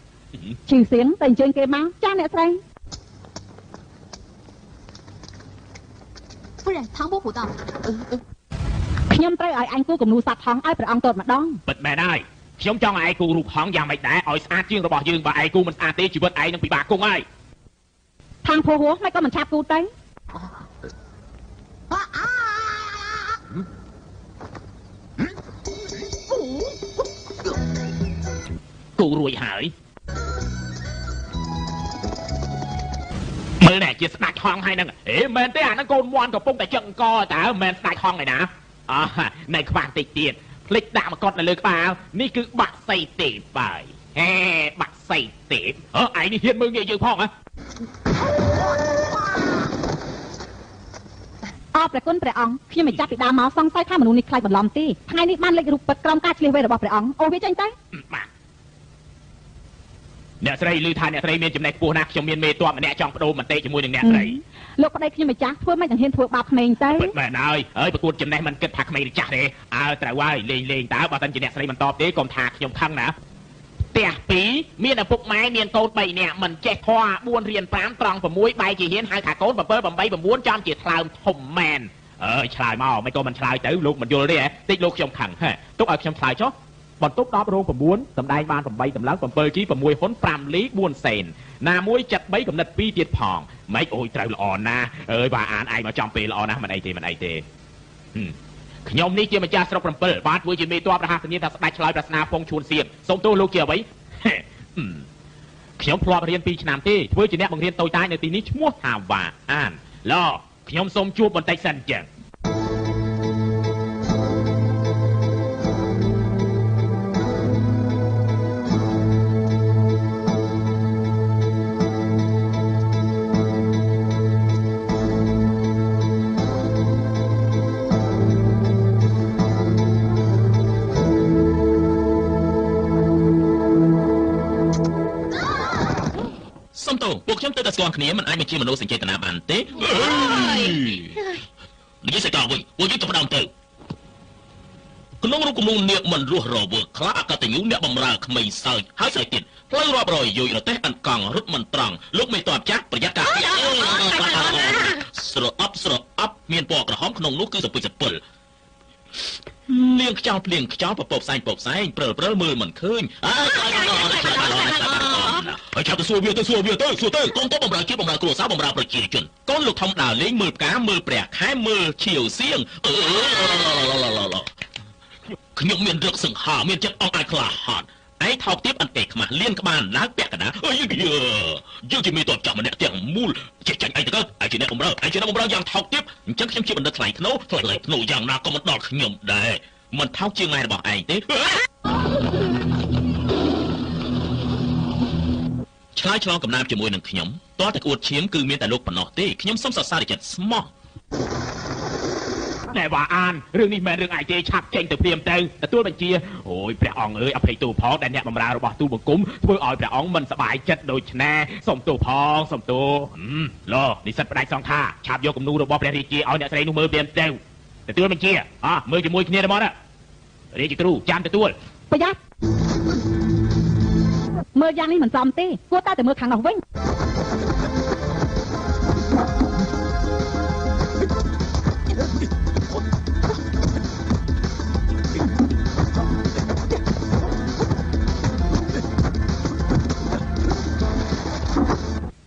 ឈឺសៀងតែអញ្ជើញគេមកចាស់អ្នកស្រី 夫人，唐伯虎到。 ខ្ញុំត្រូវឲ្យអញគូគំនូសត្វថងឲ្យព្រះអង្គទតម្ដង ពិតមែនហើយខ្ញុំចង់ឲ្យឯងគូរូបហងយ៉ាងម៉េចដែរឲ្យស្អាតជាងរបស់យើងបើឯងគូមិនស្អាតទេជីវិតឯងនឹងពិបាកគង់ហើយ ខាងភួហួរមិនក៏មិនឆាប់គូទៅ គូរួចហើយមើលណែជាស្ដាច់ហងហើយហ្នឹងអេមែនទេអាហ្នឹងកូនមន់កំពុងតែចឹងកតើមែនស្ដាច់ហងឯណាអោះនៅខ្វះតិចទៀតភ្លេចដាក់មកកត់នៅលើក្បាលនេះគឺបាក់សីទេពហើយហេបាក់សីទេពអើឯងនេះហ៊ានមើលងាយយើងផងហ៎ អរព្រះគុណព្រះអង្គខ្ញុំមិនចាប់ពីដើមមកសង្ស័យថាមនុស្សនេះខ្លាចបន្លំទេថ្ងៃនេះបានលេចរូបពិតក្រោមការឆ្លៀសវៃរបស់ព្រះអង្គអូវាចេញទៅ បាទអ្នកស្រីឮថាអ្នកស្រីមានចំណេះខ្ពស់ណាស់ខ្ញុំមានមេតបម្នាក់ចង់បដូរមតិជាមួយនឹងអ្នកស្រី លោកប្តីខ្ញុំម្ចាស់ធ្វើមិនទាំងហ៊ានធ្វើបាបក្មេងទៅ ពិតមែនហើយហើយប្រកួតចំណេះមិនគិតថាក្មេងឬចាស់ទេអើត្រូវហើយលេងលេងតើបើមិនជាអ្នកស្រីមិនតបទេកុំថាខ្ញុំខឹងណាផ្ទះ2មានឪពុកម៉ែមានកូន3នាក់មិនចេះធွာ4រៀន5ត្រង់6បែជាហ៊ានហៅថាកូន7 8 9ចំជាថ្លើមធំមែនអើយឆ្លើយមកមិនក៏មិនឆ្លើយទៅលោកមិនយល់ទេហ៎តិចលោកខ្ញុំខឹងហ៎ទុកឲ្យខ្ញុំឆ្លើយចុះបន្ទប់10រោង9សម្ដែងបាន8តម្លឹង7ជី6ហ៊ុន5លី4សេនណាមួយចិត្ត3កំណត់2ទៀតផងម៉េចអូយត្រូវល្អណាស់អើយបាទអានឯងមកចំពេលល្អណាស់មិនអីទេមិនអីទេខ្ញុំនេះជាម្ចាស់ស្រុក7បាទធ្វើជាមេតបរហ័សនាថាស្ដេចឆ្លើយប្រស្នាពងឈួនសៀមសូមទោសលោកជាអ្វីខ្ញុំធ្លាប់រៀន2ឆ្នាំទេធ្វើជាអ្នកបង្រៀនតូចតាចនៅទីនេះឈ្មោះថាវ៉ាអានឡខ្ញុំសូមជួបបន្តិចសិនចឹង ពួកខ្ញុំទៅតែស្គាល់គ្នាមិនអាចមកជាមនោសញ្ចេតនាបានទេនិយាយសកលវិញពួកយើងទៅផ្ដើមទៅក្នុងរូបគំនូនាគមិនរស់រវើកខ្លាអកតញ្ញូអ្នកបំរើក្មេងសើចហើយសើចទៀតផ្លូវរាប់រយយោយរទេះអង្កង់រត់មិនត្រង់លោកមេតបចាស់ប្រយ័ត្នការស្រអប់ស្រអប់មានពណ៌ក្រហមក្នុងនោះគឺសពុយសពិល លៀងខ្យល់ភ្លៀងខ្យល់ពពកផ្សែងពពផ្សែងព្រិលព្រិលមើលមិនឃើញអើយហើយចាប់ទៅសួរវាទៅសួរវាទៅសួរទៅកូនតបបំរើជាតិបំរើគ្រួសារបំរើប្រជាជនកូនលោកធំដើរលេងមើលផ្កាមើលព្រះខែមើលឈៀវសៀងអឺខ្ញុំមានរឹកសង្ហាមានចិត្តអង្អាចក្លាហានឯងថោកទាបអន្ទេខ្មាស់លៀនក្បាលឡើងពាក់កណ្ដាលអើយយើងជាមេតបចាស់ម្នាក់ទាំងមូលចេះចាញ់ឯងទៅកើតឯងជាអ្នកបំរើឯងជាអ្នកបំរើយ៉ាងថោកទាបអញ្ចឹងខ្ញុំជាបណ្ឌិតថ្លៃថ្នូរថ្លៃថ្នូរយ៉ាងណាក៏មិនដល់ខ្ញុំដែរមិនថោកជាងម៉ែរបស់ឯងទេឆ្លើយឆ្លងកំណាព្យជាមួយនឹងខ្ញុំតើតែក្អួតឈាមគឺមានតែលោកប៉ុណ្ណោះទេខ្ញុំសូមសរសើរចិត្តស្មោះណែវ៉ាអានរឿងនេះមិនមែនរឿងឯងទេឆាប់ចេញទៅព្រាមទៅទទួលបញ្ជាអូយព្រះអង្គអើយអភ័យទោសផងដែលអ្នកបម្រើរបស់ទូលបង្គំធ្វើឲ្យព្រះអង្គមិនសប្បាយចិត្តដូច្នេះសូមទោសផងសូមទោសឡនិស្សិតផ្ដាច់សង្ខាឆាប់យកគំនូរបស់ព្រះរាជាឲ្យអ្នកស្រីនោះមើលព្រាមទៅទទួលបញ្ជាអោះមើលជាមួយគ្នាទៅមករាជគ្រូចាំទទួលប្រយ័ត្នមើលយ៉ាងនេះមិនសមទេគួរតែមើលខាងនោះវិញ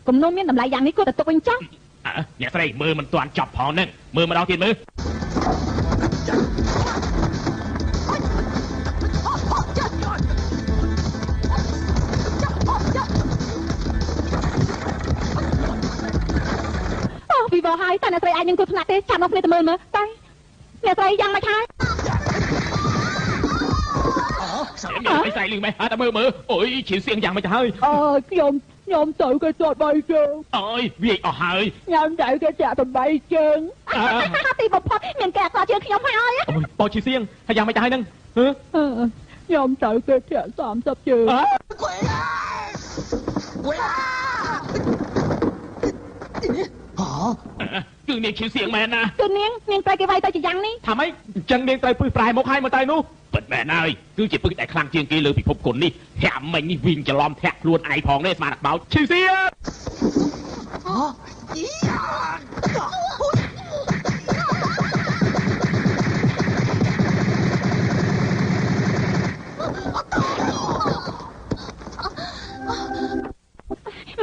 គំនុំមានតម្លៃយ៉ាងនេះគួរតែទុកវិញចុះអ្នកស្រីមើលមិនទាន់ចប់ផងហ្នឹងមើលម្ដងទៀតមើលអូវីវហើយតែអ្នកស្រីអាចនឹងគ្រោះថ្នាក់ទេចាំមកគ្នាទៅមើលមើលតែអ្នកស្រីយ៉ាងម៉េចហើយអីស្អីលឺម៉េចអត់តែមើលមើលអូយឈៀវសៀងយ៉ាងម៉េចទៅហើយអើខ្ញុំញោមទៅគេទាត់បីជើងអើយវាយអស់ហើយញោមទៅគេចាក់ទៅបីជើងទីបំផុតមានគេអក្សរជាងខ្ញុំហើយអូយបោឈីសៀងហើយយ៉ាងម៉េចទៅហើយហ្នឹងញោមទៅគេធាក់30ជើងគឺនាងឈីសៀងមែនណាគឺនាងត្រូវគេវាយទៅជាយ៉ាងនេះថាម៉េចអញ្ចឹងនាងត្រូវពឹសប្រែមុខហើយមកទៅនោះពិតមែនហើយគឺជាពឹសដែលខ្លាំងជាងគេលើពិភពគុណនេះធាក់មិញនេះវិញច្រឡំធាក់ខ្លួនឯងផងនេះស្មានតែបោចឈីសៀង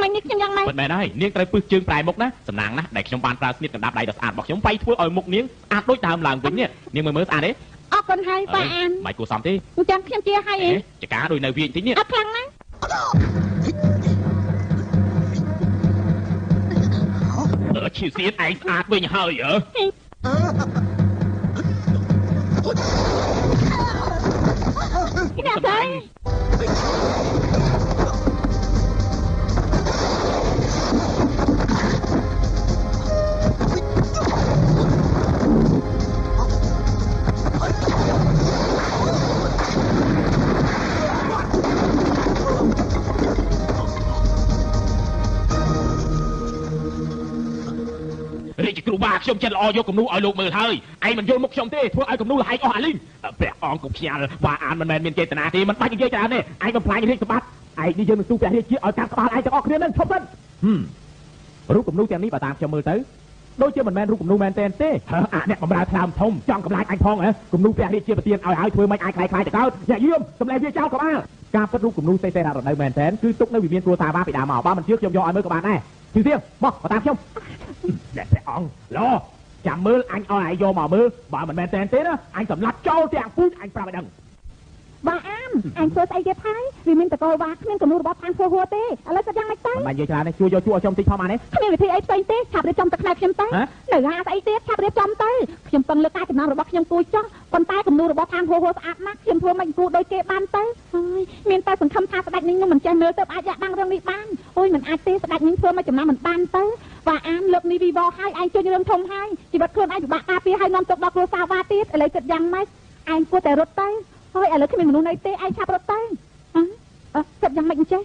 មិញនេះខ្ញុំយ៉ាងម៉េចពិតមែនហើយនាងត្រូវពឹសជើងប្រែមុខណាសំណាងណាស់ដែលខ្ញុំបានប្រើស្នៀតកណ្ដាប់ដៃដ៏ស្អាតរបស់ខ្ញុំវាយធ្វើឲ្យមុខនាងស្អាតដូចដើមឡើងវិញនេះនាងមើលមើលស្អាតទេអរគុណហើយប៉ាអានមិនគួរសមទេអញ្ចឹងខ្ញុំជាហើយអីចកាដូចនៅវាបន្តិចនេះអត់ខ្លាំងណាស់ឈីសៀនឯងស្អាតវិញហើយអើអ្នកស្រីរាជគ្រូបាខ្ញុំចិត្តល្អយកគំនូឲ្យលោកមើលហើយឯងមិនយល់មុខខ្ញុំទេធ្វើឲ្យគំនូលហែកអស់អាលីងព្រះអង្គកុំខ្ញាល់វ៉ាអានមិនមែនមានចេតនាទេមិនបាច់និយាយច្រើនទេឯងបំផ្លាញរាជសម្បត្តិឯងនេះយើងនឹងទូព្រះរាជាឲ្យកាត់ក្បាលឯងទាំងអស់គ្នានឹងឈប់សិនរូបគំនូទាំងនេះបើតាមខ្ញុំមើលទៅដូចជាមិនមែនរូបគំនូមែនទេទេអាអ្នកបំរើថ្លើមធំចង់កំឡាចអញផងហ៎គំនូព្រះរាជាប្រទានឲ្យហើយធ្វើមិនអាចខ្លាយខ្លាយទៅកើតអ្នកយាមសម្លេងវាចោលក្បាលការពិតរូបគំនូសេសេររដូវមែនទេគឺទុកនៅវិមានគ្រួសារវ៉ាពីដើមមកបើមិនជឿខ្ញុំយកឲ្យមើលក៏បានដែរជឿទៀងមកតាមខ្ញុំអ្នកព្រះអង្គឡចាំមើលអញឲ្យឯងយកមកមើលបើមិនមែនទេណាអញសម្លាប់ចោលទាំងពូជអញប្រាប់ឲ្យដឹង បាអានអញធ្វើស្អីទៀតហើយវាមានតកលវ៉ាគ្មានគំនូរបស់ឋានធ្វើហួរទេឥឡូវគិតយ៉ាងម៉េចទៅមិនបាច់និយាយច្រើនទេជួយយកជួយឲ្យខ្ញុំតិចផងបានទេគ្មានវិធីអីផ្សេងទេឆាប់រៀបចំទឹកខ្មៅខ្ញុំទៅនៅហាស្អីទៀតឆាប់រៀបចំទៅខ្ញុំពឹងលើការចំណាំរបស់ខ្ញុំគួរចោះប៉ុន្តែគំនូរបស់ឋានហួរហួរស្អាតណាស់ខ្ញុំធ្វើមិនគួរដូចគេបានទៅហើយមានតែសង្ឃឹមថាស្ដេចនេះនឹងមិនចេះមើលទៅអាចយ៉ាក់បាំងរឿងនេះបានអូយមិនអាចទេស្ដេចនេះធ្វើមកចំណាំមិនបានទៅវ៉ាអានលើកនេះវីវហើយឯងជួយរឿងធំហើយជីវិតខ្លួនឯងពិបាកការពារហើយនាំទុកដល់គ្រួសារវ៉ាទៀតឥឡូវគិតយ៉ាងម៉េចឯងគួរតែរត់ទៅហើយឥឡូវគ្មានមនុស្សនៅទេឯងឆាប់រត់ទៅអឺគិតយ៉ាងម៉េចអញ្ចេះ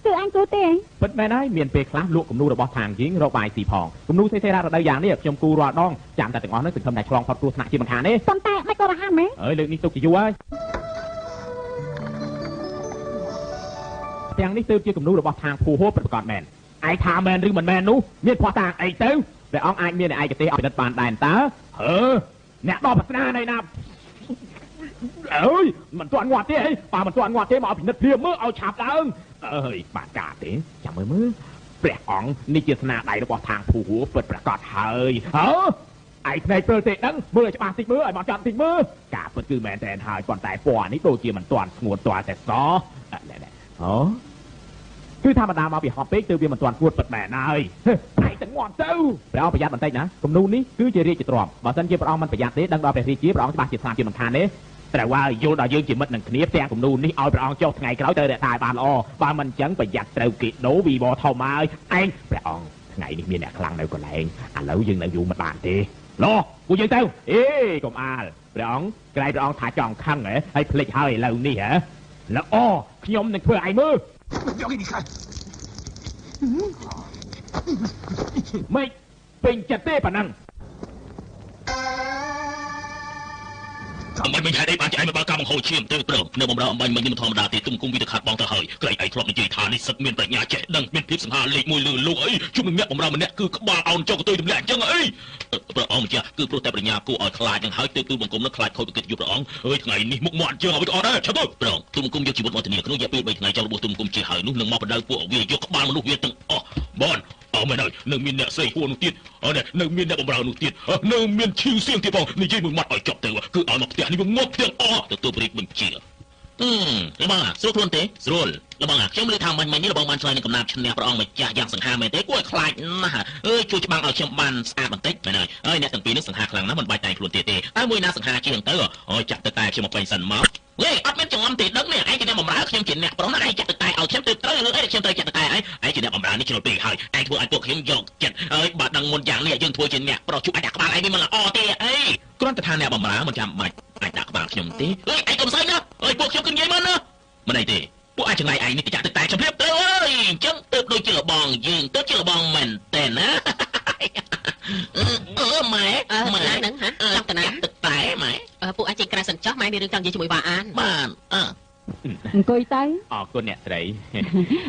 គឺអញគូទេពិតមែនហើយមានពេលខ្លះលក់គំនូរបស់ឋានយីងរកបាយស៊ីផងគំនូសេសេរ៉ារដូវយ៉ាងនេះខ្ញុំគូរាល់ដងចាំតែទាំងអស់នោះសង្ឃឹមតែឆ្លងផុតគ្រោះថ្នាក់ជាមិនខានទេប៉ុន្តែមិនក៏រហ័សមែនអើយលើកនេះទុកជាយូរហើយទាំងនេះទើបជាគំនូរបស់ឋានភូហួរពិតប្រាកដមែន ឯងថាមែនឬមិនមែននោះមានភ័ស្តុតាងអីទៅព្រះអង្គអាចមានឯកទេសអភិនិតបានដែរតើហឺអ្នកដល់ប្រាថ្នាណៃណាអើយមិនទាន់ងាត់ទេអីបើមិនទាន់ងាត់ទេមកអភិនិតព្រាមមើលឲ្យឆាប់ឡើងអើយបានការទេចាំមើលមើលព្រះអង្គនេះជាស្នាដៃរបស់ทางភូហួរពិតប្រាកដហើយហើឯងភ្នែកព្រើលទេដឹងមើលឲ្យច្បាស់តិចមើលឲ្យមកចត់តិចមើលការពិតគឺមែនតែនហើយប៉ុន្តែពណ៌នេះដូចជាមិនទាន់ស្ងួតទាល់តែសអូគឺធម្មតាមកពីហប់ពេកទើបវាមិនទាន់ស្ងួតពិតមែនហើយឯងទៅងាត់ទៅព្រះអង្គប្រយ័ត្នបន្តិចណាគំនូនេះគឺជារាជទ្រព្យបើសិនជាព្រះអង្គមិនប្រយ័ត្នទេដឹងដល់ព្រះរាជាព្រះអង្គច្បាស់ជាស្លាប់ជាមិនខានទេត្រូវហើយយល់ដល់យើងជាមិត្តនឹងគ្នាផ្ទាំងគំនូនេះឲ្យព្រះអង្គចុះថ្ងៃក្រោយត្រូវរក្សាឲ្យបានល្អបើមិនអញ្ចឹងប្រយ័ត្នត្រូវគេដូរវីវធំហើយឯងព្រះអង្គថ្ងៃនេះមានអ្នកខ្លាំងនៅកន្លែងឥឡូវយើងនៅយូរមិនបានទេឡោះពួកយើងទៅអេកុំអាលព្រះអង្គក្រែងព្រះអង្គថាចង់ខឹងហ៎ហើយភ្លេចហើយឥឡូវនេះហ៎ល្អខ្ញុំនឹងធ្វើឲ្យមើលមិនពេញចិត្តទេប៉ុណ្ណឹងអំបញ្ញមិញហេតុអីបានជាឯងមិនបើកការបង្ហូរឈាមទេព្រមនៅបំរើអំបញ្ញមិញនេះមិនធម្មតាទេទុំគុំវិទខាត់បងទៅហើយក្រែងឯងធ្លាប់និយាយថានេះសិតមានប្រាជ្ញាចេះដឹងមានភាពសង្ហាលេខមួយលើលោកអីជុំនឹងអ្នកបំរើម្នាក់គឺក្បាលអោនចុកកតុយទម្លាក់អញ្ចឹងអីព្រះអង្គម្ចាស់គឺព្រោះតែប្រាជ្ញាគួរឲ្យខ្លាចនឹងហើយទើបទូលបង្គំនឹងខ្លាចខូចកិត្តិយសព្រះអង្គអើយថ្ងៃនេះមុខមាត់ជើងអ្វីក៏អត់ដែរឆាប់ទៅព្រះអង្គទូលបង្គំយកជីវិតមកធានាក្នុងរយៈពេល3ថ្ងៃចង់របួសទូលបង្គំជាហើយនោះនឹងមកបដៅពួកវាយកក្បាលមនុស្សវាទាំងអស់បងអើមែនហើយនៅមានអ្នកស្រីហួរនោះទៀតអើនៅមានអ្នកបំរើនោះទៀតនៅមានឈីវសៀងទៀតផងនិយាយមួយម៉ាត់ឲ្យចប់ទៅគឺឲ្យមកផ្ទះនេះវាងប់ទាំងអស់ទទួលព្រាបបញ្ជាលបងស្រួលខ្លួនទេស្រួលលបងខ្ញុំលើថាមិញមិញនេះលបងបានឆ្លើយនឹងកំណាព្យឈ្នះព្រះអង្គម្ចាស់យ៉ាងសង្ហាមែនទេគួរឲ្យខ្លាចណាស់អើយជួយច្បាំងឲ្យខ្ញុំបានស្អាតបន្តិចមែនហើយអើយអ្នកទាំងពីរនេះសង្ហាខ្លាំងណាស់មិនបាច់តែងខ្លួនទៀតទេតែមួយណាសង្ហាជាងទៅអើយចាក់ទៅតែខ្ញុំមកពេញសិនមកហេអត់មានចងំទេដឹងនេះឯងជាអ្នកបំរើខ្ញុំជាអ្នកប្រុសណាឯងចាក់ទៅតែឲ្យខ្ញុំទៅត្រូវឬអីខ្ញុំត្រូវចាក់ទៅតែឯងឯងជាអ្នកបំរើនេះជ្រុលពេកហើយឯងធ្វើឲ្យពួកខ្ញុំយកចិត្តអើយបើដឹងមុនយ៉ាងនេះយើងធ្វើជាអ្នកប្រុសជួបអាចដាក់ក្បាលឯងវាមិនល្អទេអីគ្រាន់តែថាអ្នកបំរើមិនចាំបាច់អាចដាក់ក្បាលខ្ញុំទេអើយឯងកុំសើចណាអើយពួកខ្ញុំគឺនិយាយមែនណាមិនអីទេពួកអាចចង្រៃឯងនេះទៅចាក់ទឹកតែខ្ញុំភ្លាមទៅអើយអញ្ចឹងទើបដូចជាលបងយើងទើបជាលបងមែនទេណាអឺម៉ែម៉ែហ្នឹងហ៎ចង់តាណាទឹកតែម៉ែពួកអាចចេញក្រៅសិនចោះម៉ែមានរឿងចង់និយាយជាមួយវ៉ាអានបាទអឺអង្គុយទៅអរគុណអ្នកស្រី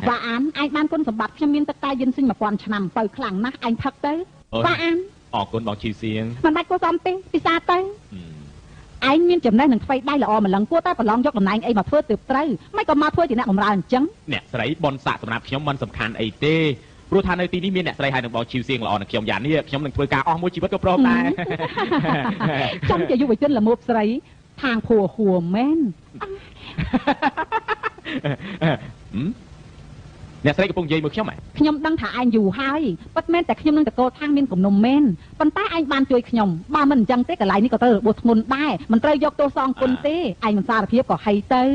វ៉ាអានឯងបានគុណសម្បត្តិខ្ញុំមានទឹកតែយិនស៊ីង1000ឆ្នាំបើខ្លាំងណាស់ឯងផឹកទៅវ៉ាអានអរគុណបងឈីសៀងមិនបាច់គួរសមទេពិសាទៅឯងមានចំណេះនឹងថ្វីដៃល្អម្លឹងគួរតែប្រឡងយកតំណែងអីមកធ្វើទើបត្រូវមិនក៏មកធ្វើជាអ្នកបម្រើអញ្ចឹងអ្នកស្រីបនស័កសម្រាប់ខ្ញុំមិនសំខាន់អីទេព្រោះថានៅទីនេះមានអ្នកស្រីហើយនឹងបងជីវសៀងល្អនឹងខ្ញុំយ៉ាងនេះខ្ញុំនឹងធ្វើការអស់មួយជីវិតក៏ព្រមដែរចំជាយុវជនល្មោបស្រីทางผัวหัวแม่นអ្នកស្រីកំពុងនិយាយមួយខ្ញុំហ៎ខ្ញុំដឹងថាឯងយូរហើយពិតមែនតែខ្ញុំនឹងតកូលថាងមានគំនុំមែនប៉ុន្តែឯងបានជួយខ្ញុំបើមិនអញ្ចឹងទេកន្លែងនេះក៏ត្រូវរបួសធ្ងន់ដែរមិនត្រូវយកទោសសងគុណទេឯងមិនសារភាពក៏ហីទ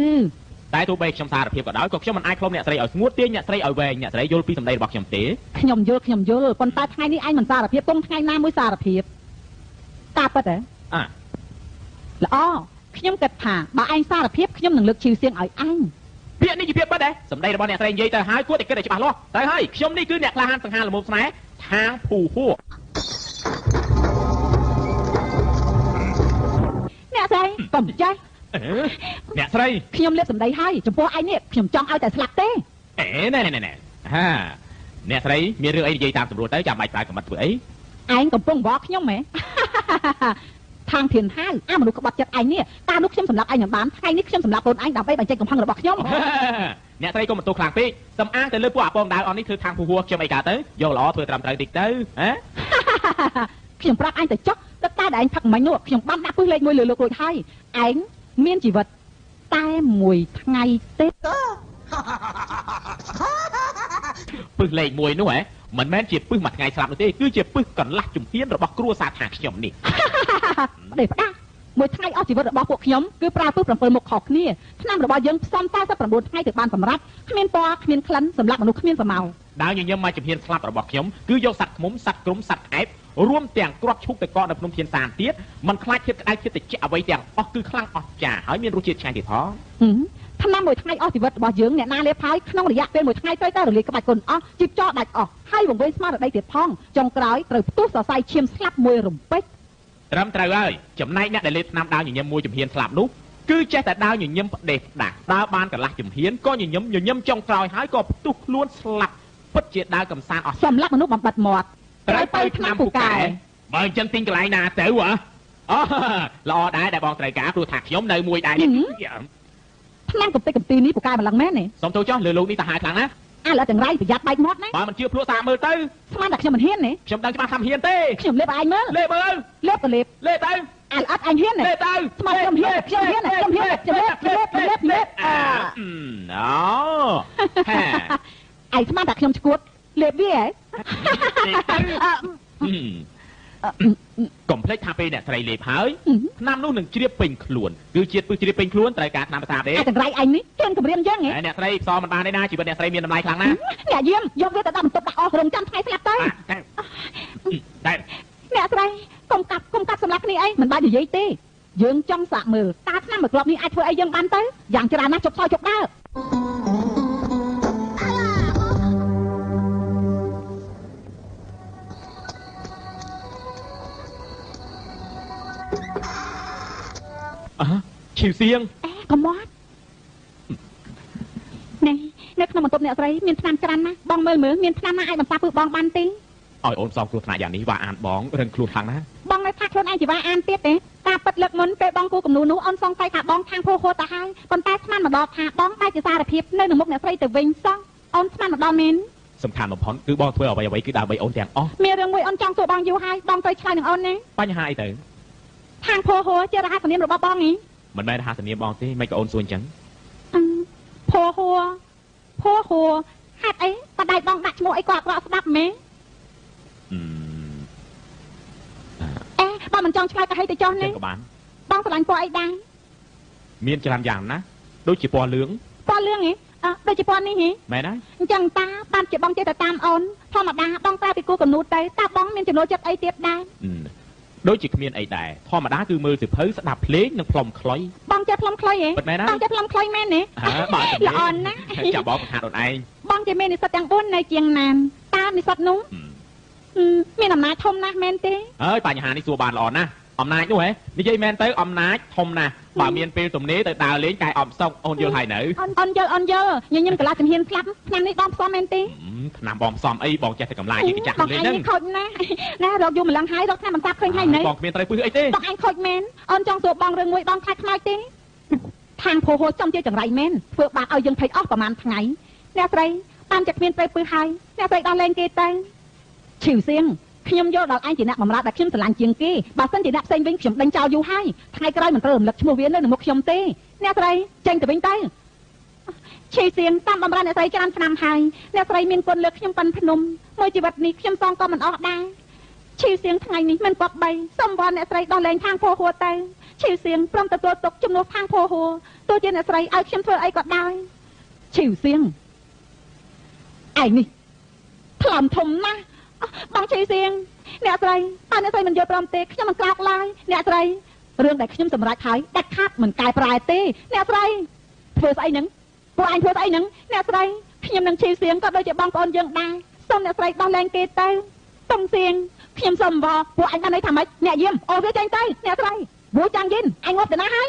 ៅតែទោះបីខ្ញុំសារភាពក៏ដោយក៏ខ្ញុំមិនអាចខ្លុំអ្នកស្រីឲ្យស្ងួតទាញអ្នកស្រីឲ្យវែងអ្នកស្រីយល់ពីសម្ដីរបស់ខ្ញុំទេខ្ញុំយល់ខ្ញុំយល់ប៉ុន្តែថ្ងៃនេះឯងមិនសារភាពគង់ថ្ងៃណាមួយសារភាពតាពិតហ៎អ่ะល្អខ្ញុំគិតថាបើឯងសារភាពខ្ញុំនឹងលើកឈីវសៀងឲ្យឯងពាក្យនេះជាពាក្យពិតដែរសម្ដីរបស់អ្នកស្រីនិយាយទៅហើយគួរតែគិតឲ្យច្បាស់លាស់ទៅហើយខ្ញុំនេះគឺអ្នកក្លាហានសង្ហាល្មមស្នេហ៍ថាងភូហួរអ្នកស្រីកុំចេះអ្នកស្រីខ្ញុំលេបសម្ដីហើយចំពោះឯងនេះខ្ញុំចង់ឲ្យតែស្លាប់ទេអេណែណែណែហាអ្នកស្រីមានរឿងអីនិយាយតាមសម្រួលទៅចាំបាច់ប្រើកំបិតធ្វើអីឯងកំពុងវល់ខ្ញុំហ៎ทางធានហៅអាមនុស្សក្បត់ចិត្តឯងនេះកាលនោះខ្ញុំសម្លាប់ឯងមិនបានថ្ងៃនេះខ្ញុំសម្លាប់ខ្លួនឯងដើម្បីបញ្ចេញកំហឹងរបស់ខ្ញុំអ្នកស្រីកុំបន្ទោសខ្លាំងពេកសំអាងទៅលើពួកអាពងដាវអស់នេះធ្វើខាងភូហួរខ្ញុំអីកើតទៅយកល្អធ្វើត្រឹមត្រូវតិចទៅហ៎ខ្ញុំប្រាប់ឯងទៅចុះទឹកតែដែលឯងផឹកមិញនោះខ្ញុំបានដាក់ពឹសលេខមួយលើលោករួចហើយឯងមានជីវិតតែមួយថ្ងៃទេពឹសលេខមួយនោះហ៎មិនមែនជាពឹសមួយថ្ងៃស្លាប់នោះទេគឺជាពឹសកន្លះជំហានរបស់គ្រួសារថាខ្ញុំនេះផ្ដេសផ្ដាស់មួយថ្ងៃអស់ជីវិតរបស់ពួកខ្ញុំគឺប្រើពឹស7មុខខុសគ្នាឆ្នាំរបស់យើងផ្សំ49ថ្ងៃទៅបានសម្រាប់គ្មានពណ៌គ្មានក្លិនសម្រាប់មនុស្សគ្មានប្រមោដាវញញឹមមកជំហានស្លាប់របស់ខ្ញុំគឺយកសត្វឃ្មុំសត្វគ្រំសត្វក្អែបរួមទាំងគ្រាប់ឈូកទៅកកនៅភ្នំធានសានទៀតមិនខ្លាចជាតិក្តៅជាតិត្រជាក់អ្វីទាំងអស់គឺខ្លាំងអស្ចារ្យហើយមានរសជាតិឆ្ងាញ់ទៀតផងឆ្នាំមួយថ្ងៃអស់ជីវិតរបស់យើងអ្នកណាលេបហើយក្នុងរយៈពេលមួយថ្ងៃត្រូវតែរលាយក្បាច់គុណអស់ជីបចោដាច់អស់ហើយវង្វេងស្មារតីទៀតផងចុងក្រោយត្រូវផ្ទុះសរសៃឈាមស្លាប់មួយរំពេចត្រឹមត្រូវហើយចំណែកអ្នកដែលលេបថ្នាំដាវញញឹមមួយជំហានស្លាប់នោះគឺចេះតែដាវញញឹមផ្ដេសផ្ដាស់ដើរបានកន្លះជំហានក៏ញញឹមញញឹមចុងក្រោយហើយក៏ផ្ទុះខ្លួនស្លាប់ ពិតជាដើរកំសាន្តអស់ សម្រាប់មនុស្សបំបត្តិមាត់ ត្រូវទៅឆ្នាំពូកែបើអញ្ចឹងទិញកន្លែងណាទៅហ៎អូល្អដែរដែលបងត្រូវការព្រោះថាខ្ញុំនៅមួយដែរនេះ ឆ្នាំកំទេចកំទីនេះពូកែម្លឹងមែនទេ សូមចូលចុះលើលោកនេះសាហាវខ្លាំងណាស់ អាល្អទាំងរៃប្រយ័ត្នបែកមាត់ណា បើមិនជឿភ្លក់សាកមើលទៅ ស្មានតែខ្ញុំមិនហ៊ានទេ ខ្ញុំដឹងច្បាស់ថាមិនហ៊ានទេ ខ្ញុំលេបឲ្យឯងមើល លេបមើល លេបក៏លេប លេបទៅ អាល្អិតឯងហ៊ានទេ លេបទៅ ស្មានខ្ញុំហ៊ានខ្ញុំហ៊ានខ្ញុំហ៊ានខ្ញុំលេបលេបលេបលេប អូហេ ឯងស្មានតែខ្ញុំឈួតលេបវាហ៎ កុំភ្លេចថាពេលអ្នកស្រីលេបហើយថ្នាំនោះនឹងជ្រាបពេញខ្លួនគឺជាតិពឹសជ្រាបពេញខ្លួនត្រូវការថ្នាំប្រសាទទេ អាចង្រៃឯងនេះជឿនគម្រាមយើងហ៎ អ្នកស្រីផ្សំមិនបានទេណាជីវិតអ្នកស្រីមានតម្លៃខ្លាំងណាស់ អ្នកយាមយកវាទៅដាក់បន្ទប់ដាក់អស់រងចាំថ្ងៃស្លាប់ទៅ តែ អ្នកស្រីកុំកាប់កុំកាប់សម្រាប់គ្នាអីមិនបាច់និយាយទេយើងចង់សាកមើលតើថ្នាំមួយគ្រាប់នេះអាចធ្វើអីយើងបានទៅយ៉ាងច្រើនណាស់ជប់សោយជប់ដើរ ឈីវសៀង អេកុំមាត់នេះនៅក្នុងបន្ទប់អ្នកស្រីមានថ្នាំច្រើនណាស់បងមើលមើលមានថ្នាំណាអាចបន្សាបពឹសបងបានទេ ឲ្យអូនផ្សំគ្រោះថ្នាក់យ៉ាងនេះវ៉ាអានបងរឹងខ្លួនខ្លាំងណាស់ បងនៅថាខ្លួនឯងជាវ៉ាអានទៀតទេការពិតលើកមុនពេលបងគូគំនូនោះអូនសង្ស័យថាបងខាងភោហួទៅហើយប៉ុន្តែស្មានមកដល់ថាបងបែរជាសារភាពនៅនឹងមុខអ្នកស្រីទៅវិញសោះអូនស្មានមកដល់មែន សំខាន់បំផុតគឺបងធ្វើអ្វីអ្វីគឺដើម្បីអូនទាំងអស់ មានរឿងមួយអូនចង់សួរបងយូរហើយបងត្រូវឆ្លើយនឹងអូនណា បញ្ហាអីទៅ ខាងភោហួជារហស្សនាមរបស់បងហី មិនមែនរហស្សនាមបងទេមិនក៏អូនសួរអញ្ចឹង ភោហួភោហួហេតុអីបដៃបងដាក់ឈ្មោះអីក៏អាក្រក់ស្ដាប់មែនអេបើមិនចង់ឆ្លើយក៏ឲ្យទៅចុះនេះ ក៏បាន បងស្រឡាញ់ពណ៌អីដែរ មានច្រើនយ៉ាងណាដូចជាពណ៌លឿង ពណ៌លឿងហ៎អើដូចជាពណ៌នេះហ៎ មែនហើយ អញ្ចឹងតាបានជាបងចេះតែតាមអូនធម្មតាបងប្រើពីគូកំណូតទៅតើបងមានចំណូលចិត្តអីទៀតដែរ ដូចជាគ្មានអីដែរធម្មតាគឺមើលសៀវភៅស្ដាប់ភ្លេងនិងផ្លុំខ្លុយ បងចេះផ្លុំខ្លុយហ៎ ពិតមែនណា បងចេះផ្លុំខ្លុយមែនទេ បាទ ល្អណាស់ ចាំបងបង្ហាត់អូនឯង បងជាមេនិស្សិតទាំង4នៅជាងណានតើនិស្សិតនោះមានអំណាចធំណាស់មែនទេ ហើយបញ្ហានេះសួរបានល្អណាស់អំណាចនោះហ៎និយាយមែនទៅអំណាចធំណាស់បើមានពេលទំនេរទៅដើរលេងកែអបសុកអូនយល់ហើយនៅ អូនយល់អូនយល់ញញឹមកន្លះជំហានស្លាប់ឆ្នាំនេះបងផ្សំមែនទេ ឆ្នាំបងផ្សំអីបងចេះតែកំឡាយជាកញ្ចាស់លេងហ្នឹង បងឯងខូចណាស់ណារកយូរម្លឹងហើយរកឆ្នាំបន្សាបឃើញហើយនៅ បងគ្មានត្រូវពឹសអីទេ បងឯងខូចមែនអូនចង់សួរបងរឿងមួយបងខ្លាចខ្មោចទេខាងភោហូចំជាចង្រៃមែនធ្វើបាបឲ្យយើងភ័យអស់ប្រហែលថ្ងៃអ្នកស្រីបានតែគ្មានត្រូវពឹសហើយអ្នកស្រីដោះលែងគេទៅឈីវសៀងខ្ញុំយល់ដល់ឯងជាអ្នកបម្រើដែលខ្ញុំស្រឡាញ់ជាងគេបើសិនជាអ្នកផ្សេងវិញខ្ញុំដេញចោលយូរហើយថ្ងៃក្រោយមិនត្រូវរំលឹកឈ្មោះវានៅនឹងមុខខ្ញុំទេអ្នកស្រីចេញទៅវិញទៅឈីសៀងតាមបម្រើអ្នកស្រីច្រើនឆ្នាំហើយអ្នកស្រីមានគុណលើខ្ញុំប៉ិនភ្នំមួយជីវិតនេះខ្ញុំសងក៏មិនអស់ដែរឈីសៀងថ្ងៃនេះមិនគប្បីសូមវល់អ្នកស្រីដោះលែងខាងភោហួរទៅឈីសៀងព្រមទទួលទុកជំនួសខាងភោហួរទោះជាអ្នកស្រីឲ្យខ្ញុំធ្វើអីក៏ដោយឈីសៀងឯងនេះថ្លំធំណាស់បងជ័យសៀងអ្នកស្រីបើអ្នកស្រីមិនយល់ព្រមទេខ្ញុំមិនក្រោកឡើយអ្នកស្រីរឿងដែលខ្ញុំសម្រេចហើយដាច់ខាតមិនកែប្រែទេអ្នកស្រីធ្វើស្អីហ្នឹងពួកអញធ្វើស្អីហ្នឹងអ្នកស្រីខ្ញុំនឹងជ័យសៀងក៏ដូចជាបងប្អូនយើងដែរសូមអ្នកស្រីដោះលែងគេទៅតុងសៀងខ្ញុំសូមអង្វរពួកអញបានន័យថាម៉េចអ្នកយាមអូវាចេញទៅអ្នកស្រីវូចាំងយិនអញងាប់ទៅណាហើយ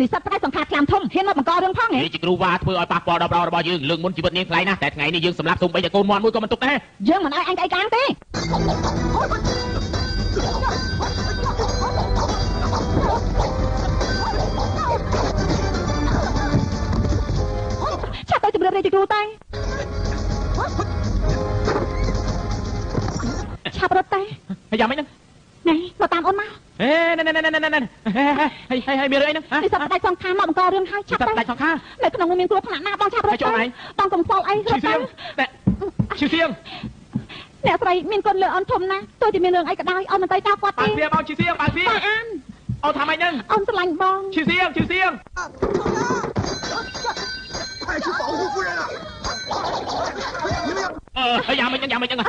និស្សិតផ្នែកសង្ខារខ្លាំងធំហ៊ានមកបង្ករឿងផងហ៎ នេះជាគ្រូវ៉ាធ្វើឲ្យប៉ះពាល់ដល់ប្រោរបស់យើងលើកមុនជីវិតនាងថ្លៃណាស់តែថ្ងៃនេះយើងសម្លាប់សូម្បីតែកូនមាន់មួយក៏មិនទុកដែរ យើងមិនឲ្យអញក្អីកាងទេឆាប់ទៅជម្រាបរាជគ្រូតែឆាប់រត់តែ ហើយយ៉ាងម៉េចហ្នឹង ណែមកតាមអូនមក ហេណែណែណែណែណែហេហេហេមានរឿងអីហ្នឹង នេះសត្វដាច់សង្ខារមកបង្ករឿងហើយឆាប់ទៅ ដាច់សង្ខារ នៅក្នុងនោះមានគ្រោះថ្នាក់ណាស់បងឆាប់រត់ទៅបងកុំខ្វល់អីរត់ទៅ ឈឺសៀង អ្នកស្រីមានគុណលើអូនធំណាស់ទោះជាមានរឿងអីក៏ដោយអូនមិនទៅចោលគាត់ទេ បើវាបងឈឺសៀងបើវា បងអាន អូនថាម៉េចហ្នឹង អូនស្រឡាញ់បង ឈឺសៀងឈឺសៀង 快去保护夫人啊！ អឺយ៉ាងម៉េចហ្នឹងយ៉ាងម៉េចហ្នឹង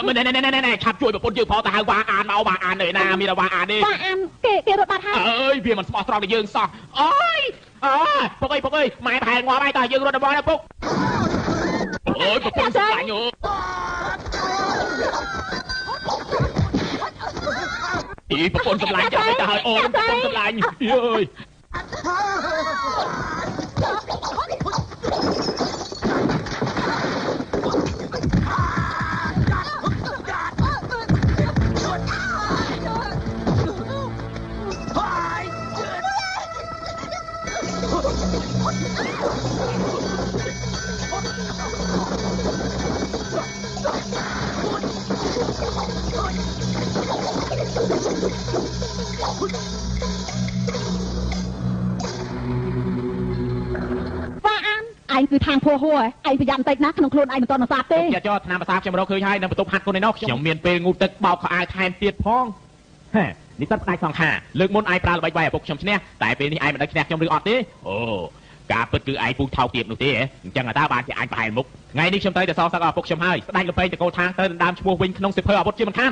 មិនណែណែណែណែឆាប់ជួយប្រពន្ធយើងផងទៅហៅវ៉ាអានមកវ៉ាអាននៅណាមានវ៉ាអានទេ វ៉ាអានគេគេរត់បាត់ហើយ អើយវាមិនស្មោះត្រង់នឹងយើងសោះអើយអើពុកអើយពុកអើយម៉ែប្រហែលងាប់ហើយតើយើងរត់ដល់ណាពុកអើយប្រពន្ធស្រឡាញ់អូ អីប្រពន្ធសម្លាញ់ចាំទៅហើយអូនប្រពន្ធសម្លាញ់អើយ ឯងគឺทางพัวหัวឯងប្រយ័ត្នបន្តិចណាក្នុងខ្លួនឯងមិនទាន់សាបទេចាចោឆ្នាំប្រសាខ្ញុំរកឃើញហើយនៅបន្ទប់ហាត់ខ្លួនឯណោះខ្ញុំមានពេលងូតទឹកបោកខោអាវថែមទៀតផងហេនេះសិតផ្ដាច់សងខាលើកមុនឯងប្រើល្បិចវាយឪពុកខ្ញុំឈ្នះតែពេលនេះឯងមិនដឹងឈ្នះខ្ញុំឬអត់ទេអូការពិតគឺឯងពូថោកទៀតនោះទេអញ្ចឹងតើបានជាអញប្រហែលមុខថ្ងៃនេះខ្ញុំត្រូវតែសងសឹកឪពុកខ្ញុំហើយស្ដាច់លំពេងតកូលថាងត្រូវដណ្ដើមឈ្មោះវិញក្នុងសិភើអាវុធជាមិនខាន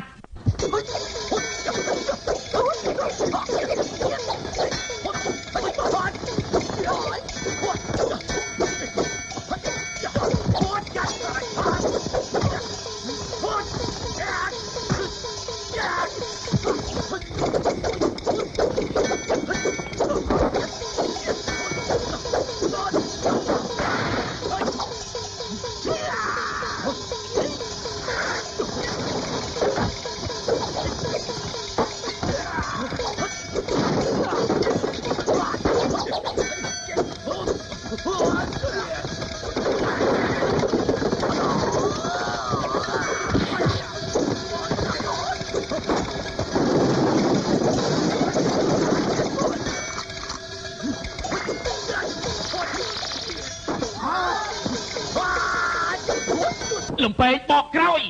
លំពេងបកក្រោយ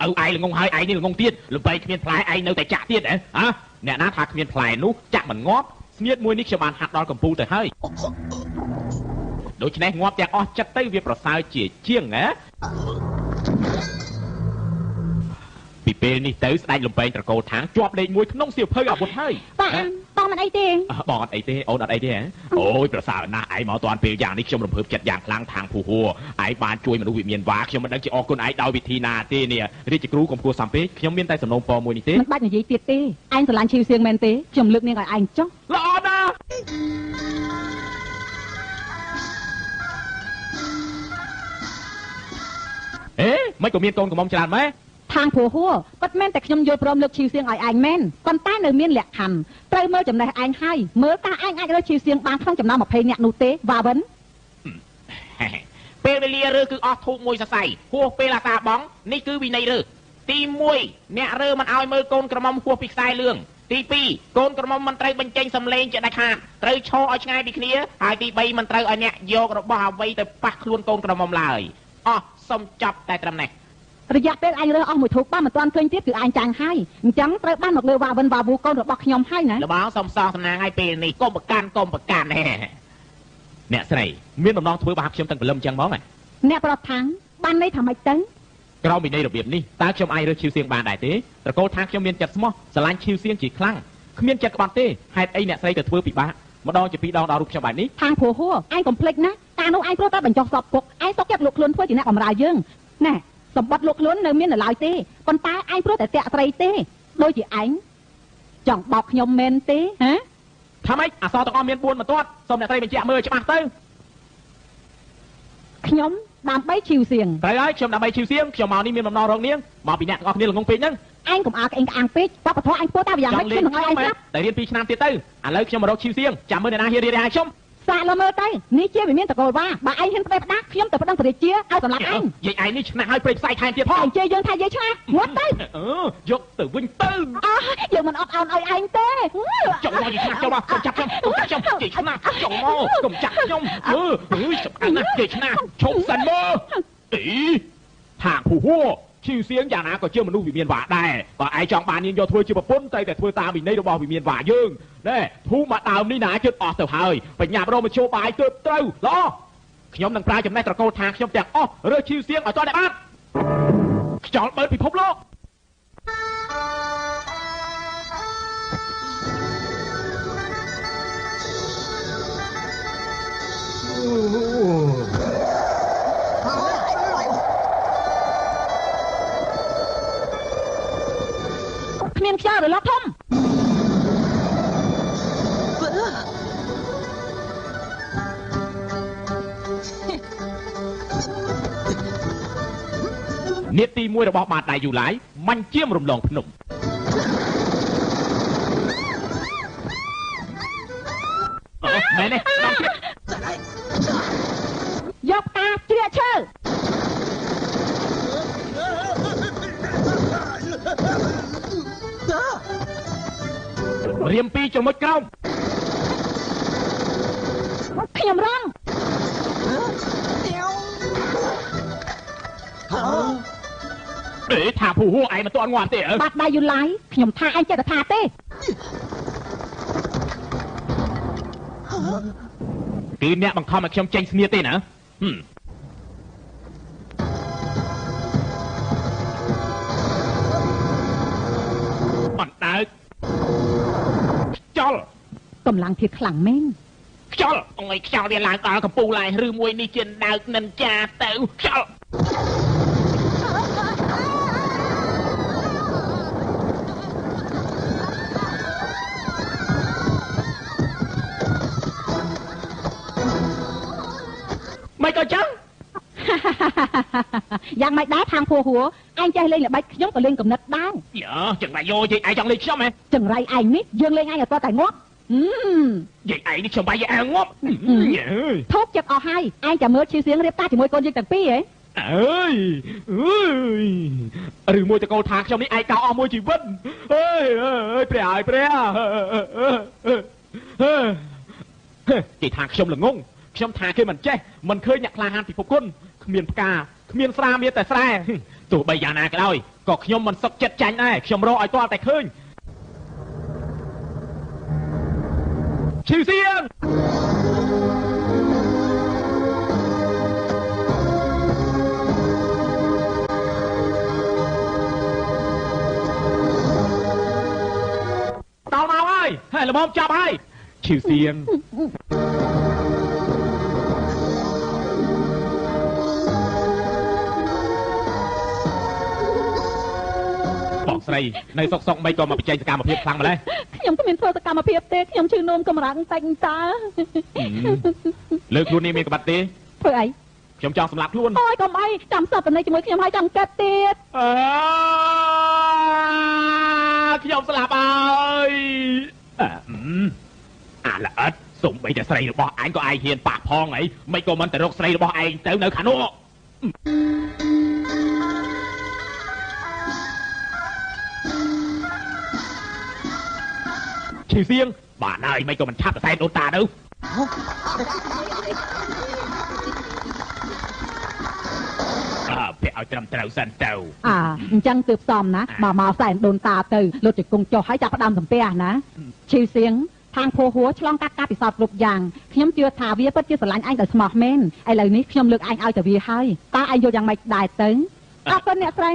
ឪឯងល្ងងហើយឯងនេះល្ងងទៀតលំពេងគ្មានផ្លែឯងនៅតែចាក់ទៀតហ៎អ្នកណាថាគ្មានផ្លែនោះចាក់មិនងាប់ស្នៀតមួយនេះខ្ញុំបានហាត់ដល់កំពូលទៅហើយដូច្នេះងាប់ទាំងអស់ចិត្តទៅវាប្រសើរជាជាងណាពីពេលនេះទៅស្ដេចលំពេងត្រកូលថាងជាប់លេខ1ក្នុងសៀវភៅអាវុធហើយបាទបងមិនអីទេបងអត់អីទេអូនអត់អីទេហ៎អូយប្រសើរណាស់ឯងមកតាន់ពេលយ៉ាងនេះខ្ញុំរំភើបចិត្តយ៉ាងខ្លាំងថាងភូហួរឯងបានជួយមនុស្សវិមានវ៉ាខ្ញុំមិនដឹងជាអរគុណឯងដោយវិធីណាទេនេះរាជគ្រូកុំគួរសំពេកខ្ញុំមានតែសំណូមពរមួយនេះទេមិនបាច់និយាយទៀតទេឯងស្រឡាញ់ឈីវសៀងមែនទេខ្ញុំលើកនាងឲ្យឯងចុះល្អណាស់អេមិនក៏មានកូនកំមុំច្រើនម៉េះ ทางผัวหัวពិតមែនតែខ្ញុំយល់ព្រមលើកឈីវសៀងឲ្យឯងមែនប៉ុន្តែនៅមានលក្ខខណ្ឌត្រូវមើលចំណេះឯងហើយមើលតើឯងអាចរើសឈីវសៀងបានក្នុងចំណោម20នាក់នោះទេវ៉ាវិនពេលវេលារើសគឺអស់ធូបមួយសរសៃហួសពេលអាសាបងនេះគឺវិន័យរើសទី1អ្នករើមិនឲ្យមើលកូនក្រមុំហួសពីខ្សែលឿងទី2កូនក្រមុំមិនត្រូវបញ្ចេញសំឡេងជាដាច់ខាតត្រូវឈរឲ្យឆ្ងាយពីគ្នាហើយទី3មិនត្រូវឲ្យអ្នកយករបស់អ្វីទៅប៉ះខ្លួនកូនក្រមុំឡើយអស់សូមចប់តែត្រឹមនេះរយៈពេលអញរើសអស់មួយធូបបានមិនទាន់ឃើញទៀតគឺអញចាញ់ហើយអញ្ចឹងត្រូវបានមកលើវ៉ាវិនវ៉ាវូកូនរបស់ខ្ញុំហើយណាលបងសុំសងសំណាងឲ្យពេលនេះកុំប្រកាន់កុំប្រកាន់អ្នកស្រីមានបំណងធ្វើបាបខ្ញុំទាំងព្រលឹមអញ្ចឹងហ្មងអ្នកប្រាប់ថាងបានន័យថាម៉េចទៅក្រោមវិន័យរបៀបនេះតើខ្ញុំអាចរើសឈីវសៀងបានដែរទេត្រកូលថាខ្ញុំមានចិត្តស្មោះស្រឡាញ់ឈីវសៀងជាខ្លាំងគ្មានចិត្តក្បត់ទេហេតុអីអ្នកស្រីទៅធ្វើពិបាកម្ដងជាពីរដងដល់រូបខ្ញុំបែបនេះខាងព្រោះហួរឯងកុំភ្លេចណាកាលនោះឯងព្រោះតែបញ្ចុះសពពុកឯងសុកចិត្តលក់ខ្លួនធ្វើជាអ្នកបម្រើយើងណែសម្បត្តិលក់ខ្លួននៅមាននៅឡើយទេប៉ុន្តែឯងព្រោះតែតាក់ស្រីទេដូចជាឯងចង់បោកខ្ញុំមែនទេហ៎ថាម៉េចអសរទាំងអស់មាន4បន្ទាត់សូមអ្នកស្រីបញ្ជាក់មើលច្បាស់ទៅខ្ញុំដើម្បីឈីវសៀងត្រូវហើយខ្ញុំដើម្បីឈីវសៀងខ្ញុំមកនេះមានបំណងរកនាងមកពីអ្នកទាំងអស់គ្នាល្ងងពេកហ្នឹងឯងកុំអើក្អេងក្អាងពេកបបធរឯងពោលតែយ៉ាងម៉េចខ្ញុំនឹងឲ្យឯងស្រាប់តែរៀន2ឆ្នាំទៀតទៅឥឡូវខ្ញុំមករកឈីវសៀងចាំមើលអ្នកណាហ៊ានរៀនឲ្យខ្ញុំសាកលមើលទៅនេះជាវិមានតកូលវ៉ាបើឯងហ៊ានផ្ដេសផ្ដាស់ខ្ញុំទៅប្តឹងព្រះរាជាឲ្យសម្លាប់ឯងយាយឯងនេះឆ្នះឲ្យព្រៃផ្សៃថែមទៀតផងឯងជេរយើងថាយាយឆ្នះងាត់ទៅយកទៅវិញទៅអើយើងមិនអត់អោនឲ្យឯងទេចង់មកយាយឆ្នះចូលមកកុំចាប់ខ្ញុំកុំចាប់ខ្ញុំយាយឆ្នះចង់មកកុំចាប់ខ្ញុំអឺអើយសំខាន់ណាស់យាយឆ្នះឈប់សិនមើលអីថាភូហួរឈីវសៀងយ៉ាងណាក៏ជាមនុស្សវិមានវ៉ាដែរបើឯងចង់បាននាងយកធ្វើជាប្រពន្ធត្រូវតែធ្វើតាមវិន័យរបស់វិមានវ៉ាយើងណែធូមកដើមនេះណាជិតអស់ទៅហើយបញ្ញាប់រកមធ្យោបាយទើបត្រូវល្អខ្ញុំនឹងប្រើចំណេះត្រកូលថាខ្ញុំទាំងអស់រើសឈីវសៀងឲ្យទាល់តែបានខ្យល់បើពិភពលោក មានខ្យល់រលកធំនាទីមួយរបស់បាតដៃយូឡាយមាញ់ជាមរំលងភ្នំមែនទេយកផ្កាជ្រៀកឈើរៀមពីចំណុចក្រោមខ្ញុំរងអេថាភូហួរឯងមិនទាន់ងាប់ទេបាត់ដៃយូឡាយខ្ញុំថាឯងចេះតែថាទេគឺអ្នកបង្ខំឲ្យខ្ញុំចេញស្នៀទេណាបណ្ដើខ្យល់កម្លាំងភាពខ្លាំងមែនខ្យល់អុយខ្យល់វាឡើងដល់កំពូលហើយឬមួយនេះជាដើកនិនចាទៅខ្យល់មិនក៏ចឹងយ៉ាងម៉េចដែរខាងភួរហួរឯងចេះលេងល្បិចខ្ញុំក៏លេងកំណត់ដែរយ៉ាចឹងណាយោយាយឯងចង់លេងខ្ញុំហ៎ចង្រៃឯងនេះយើងលេងឯងឲ្យគាត់តែងាប់យាយឯងនេះខ្ញុំបាយឯងងាប់ធូបចិត្តអស់ហើយឯងចាំមើលឈីសៀងរៀបតាជាមួយកូនយើងទាំងពីរហ៎អើយអើយឬមួយតកូលថាខ្ញុំនេះឯងកោអស់មួយជីវិតអើយអើយព្រះហើយព្រះគេថាខ្ញុំល្ងងខ្ញុំថាគេមិនចេះមិនឃើញអ្នកក្លាហានពិភពគុណគ្មានផ្កាគ្មានស្រាមានតែស្រែទោះបីយ៉ាងណាក៏ដោយក៏ខ្ញុំមិនសុខចិត្តចាញ់ដែរខ្ញុំរកឲ្យទាល់តែឃើញឈីសៀងតោមកហើយហើយល្មមចាប់ហើយឈីសៀងបងស្រីនៅសុកសុកមិនក៏មកបញ្ចេញសកម្មភាពខ្លាំងម្ល៉េះខ្ញុំក៏មានធ្វើសកម្មភាពទេខ្ញុំឈឺនោមកម្រាំងតែងតើលើខ្លួននេះមានក្បាត់ទេធ្វើអីខ្ញុំចង់សម្លាប់ខ្លួនអូយកុំអីចាំសពតំណែងជាមួយខ្ញុំហើយចង់កាត់ទៀតអើខ្ញុំស្លាប់ហើយអាល្អិតសំបីតែស្រីរបស់អញក៏ឯងហ៊ានប៉ះផងអីមិនក៏មិនទៅរកស្រីរបស់ឯងទៅនៅខាងនោះឈីសៀងបាទហើយមិនក៏មិនឆាប់ទៅសែនដូនតាទៅអើពាក់ឲ្យត្រឹមត្រូវសិនទៅអើអញ្ចឹងទើបសមណាមកមកសែនដូនតាទៅលុតជង្គង់ចុះហើយចាប់ផ្ដើមសំពះណាឈីសៀងខាងភោហួរឆ្លងកាត់ការពិសោធន៍គ្រប់យ៉ាងខ្ញុំជឿថាវាពិតជាស្រឡាញ់ឯងដោយស្មោះមែនឥឡូវនេះខ្ញុំលើកឯងឲ្យទៅវាហើយតើឯងយល់យ៉ាងម៉េចដែរទៅអរគុណអ្នកស្រី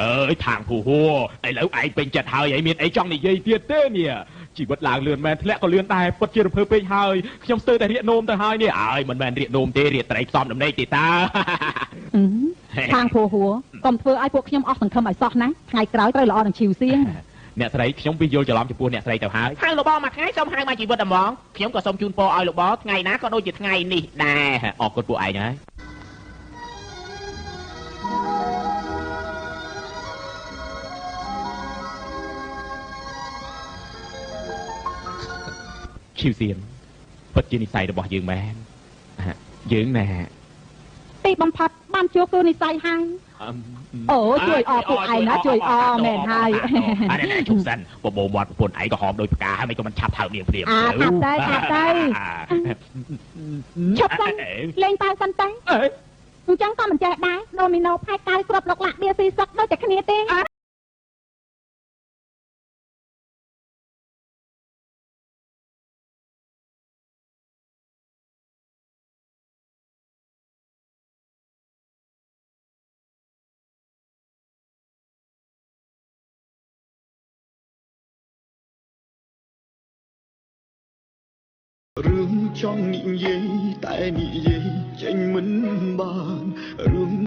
អើយខាងភូហួរឥឡូវឯងពេញចិត្តហើយឯងមានអីចង់និយាយទៀតទេនេះជីវិតឡើងលឿនមែនធ្លាក់ក៏លឿនដែរពិតជារំភើបពេកហើយខ្ញុំស្ទើរតែរៀកនោមទៅហើយនេះអើយមិនមែនរៀកនោមទេរៀកត្រីផ្សំដំណេកទេតាខាងភូហួរកុំធ្វើឲ្យពួកខ្ញុំអស់សង្ឃឹមឲ្យសោះណាថ្ងៃក្រោយត្រូវល្អនឹងឈីវសៀងអ្នកស្រីខ្ញុំវិយល់ច្រឡំចំពោះអ្នកស្រីទៅហើយហៅលោកបងមួយថ្ងៃសូមហៅមកជីវិតតែហ្មងខ្ញុំក៏សូមជូនពរឲ្យលោកបងថ្ងៃណាក៏ដូចជាថ្ងៃនេះដែរអរគុណពួកឯងហើយឈីវសៀនពិតជានិស័យរបស់យើងមែនយើងណែទីបំផុតបានជួបគូនិស័យហើយអូជួយអពួកឯងណាជួយអមែនហើយអរនេះជុំសិនបបោមាត់ប្រពន្ធឯងក៏ហមដោយផ្កាហើយមិនក៏មិនឆាប់ថើបនាងភ្លាមទៅទៅឆាប់ទៅឈប់សិនលេងប៉ាវសិនទៅអញ្ចឹងក៏មិនចេះដែរដូមីណូផែកៅគ្រាប់លុកលាក់បៀស៊ីសឹកដូចតែគ្នាទេរឿងចង់និយាយតែនិយាយចេញមិនបានរឿង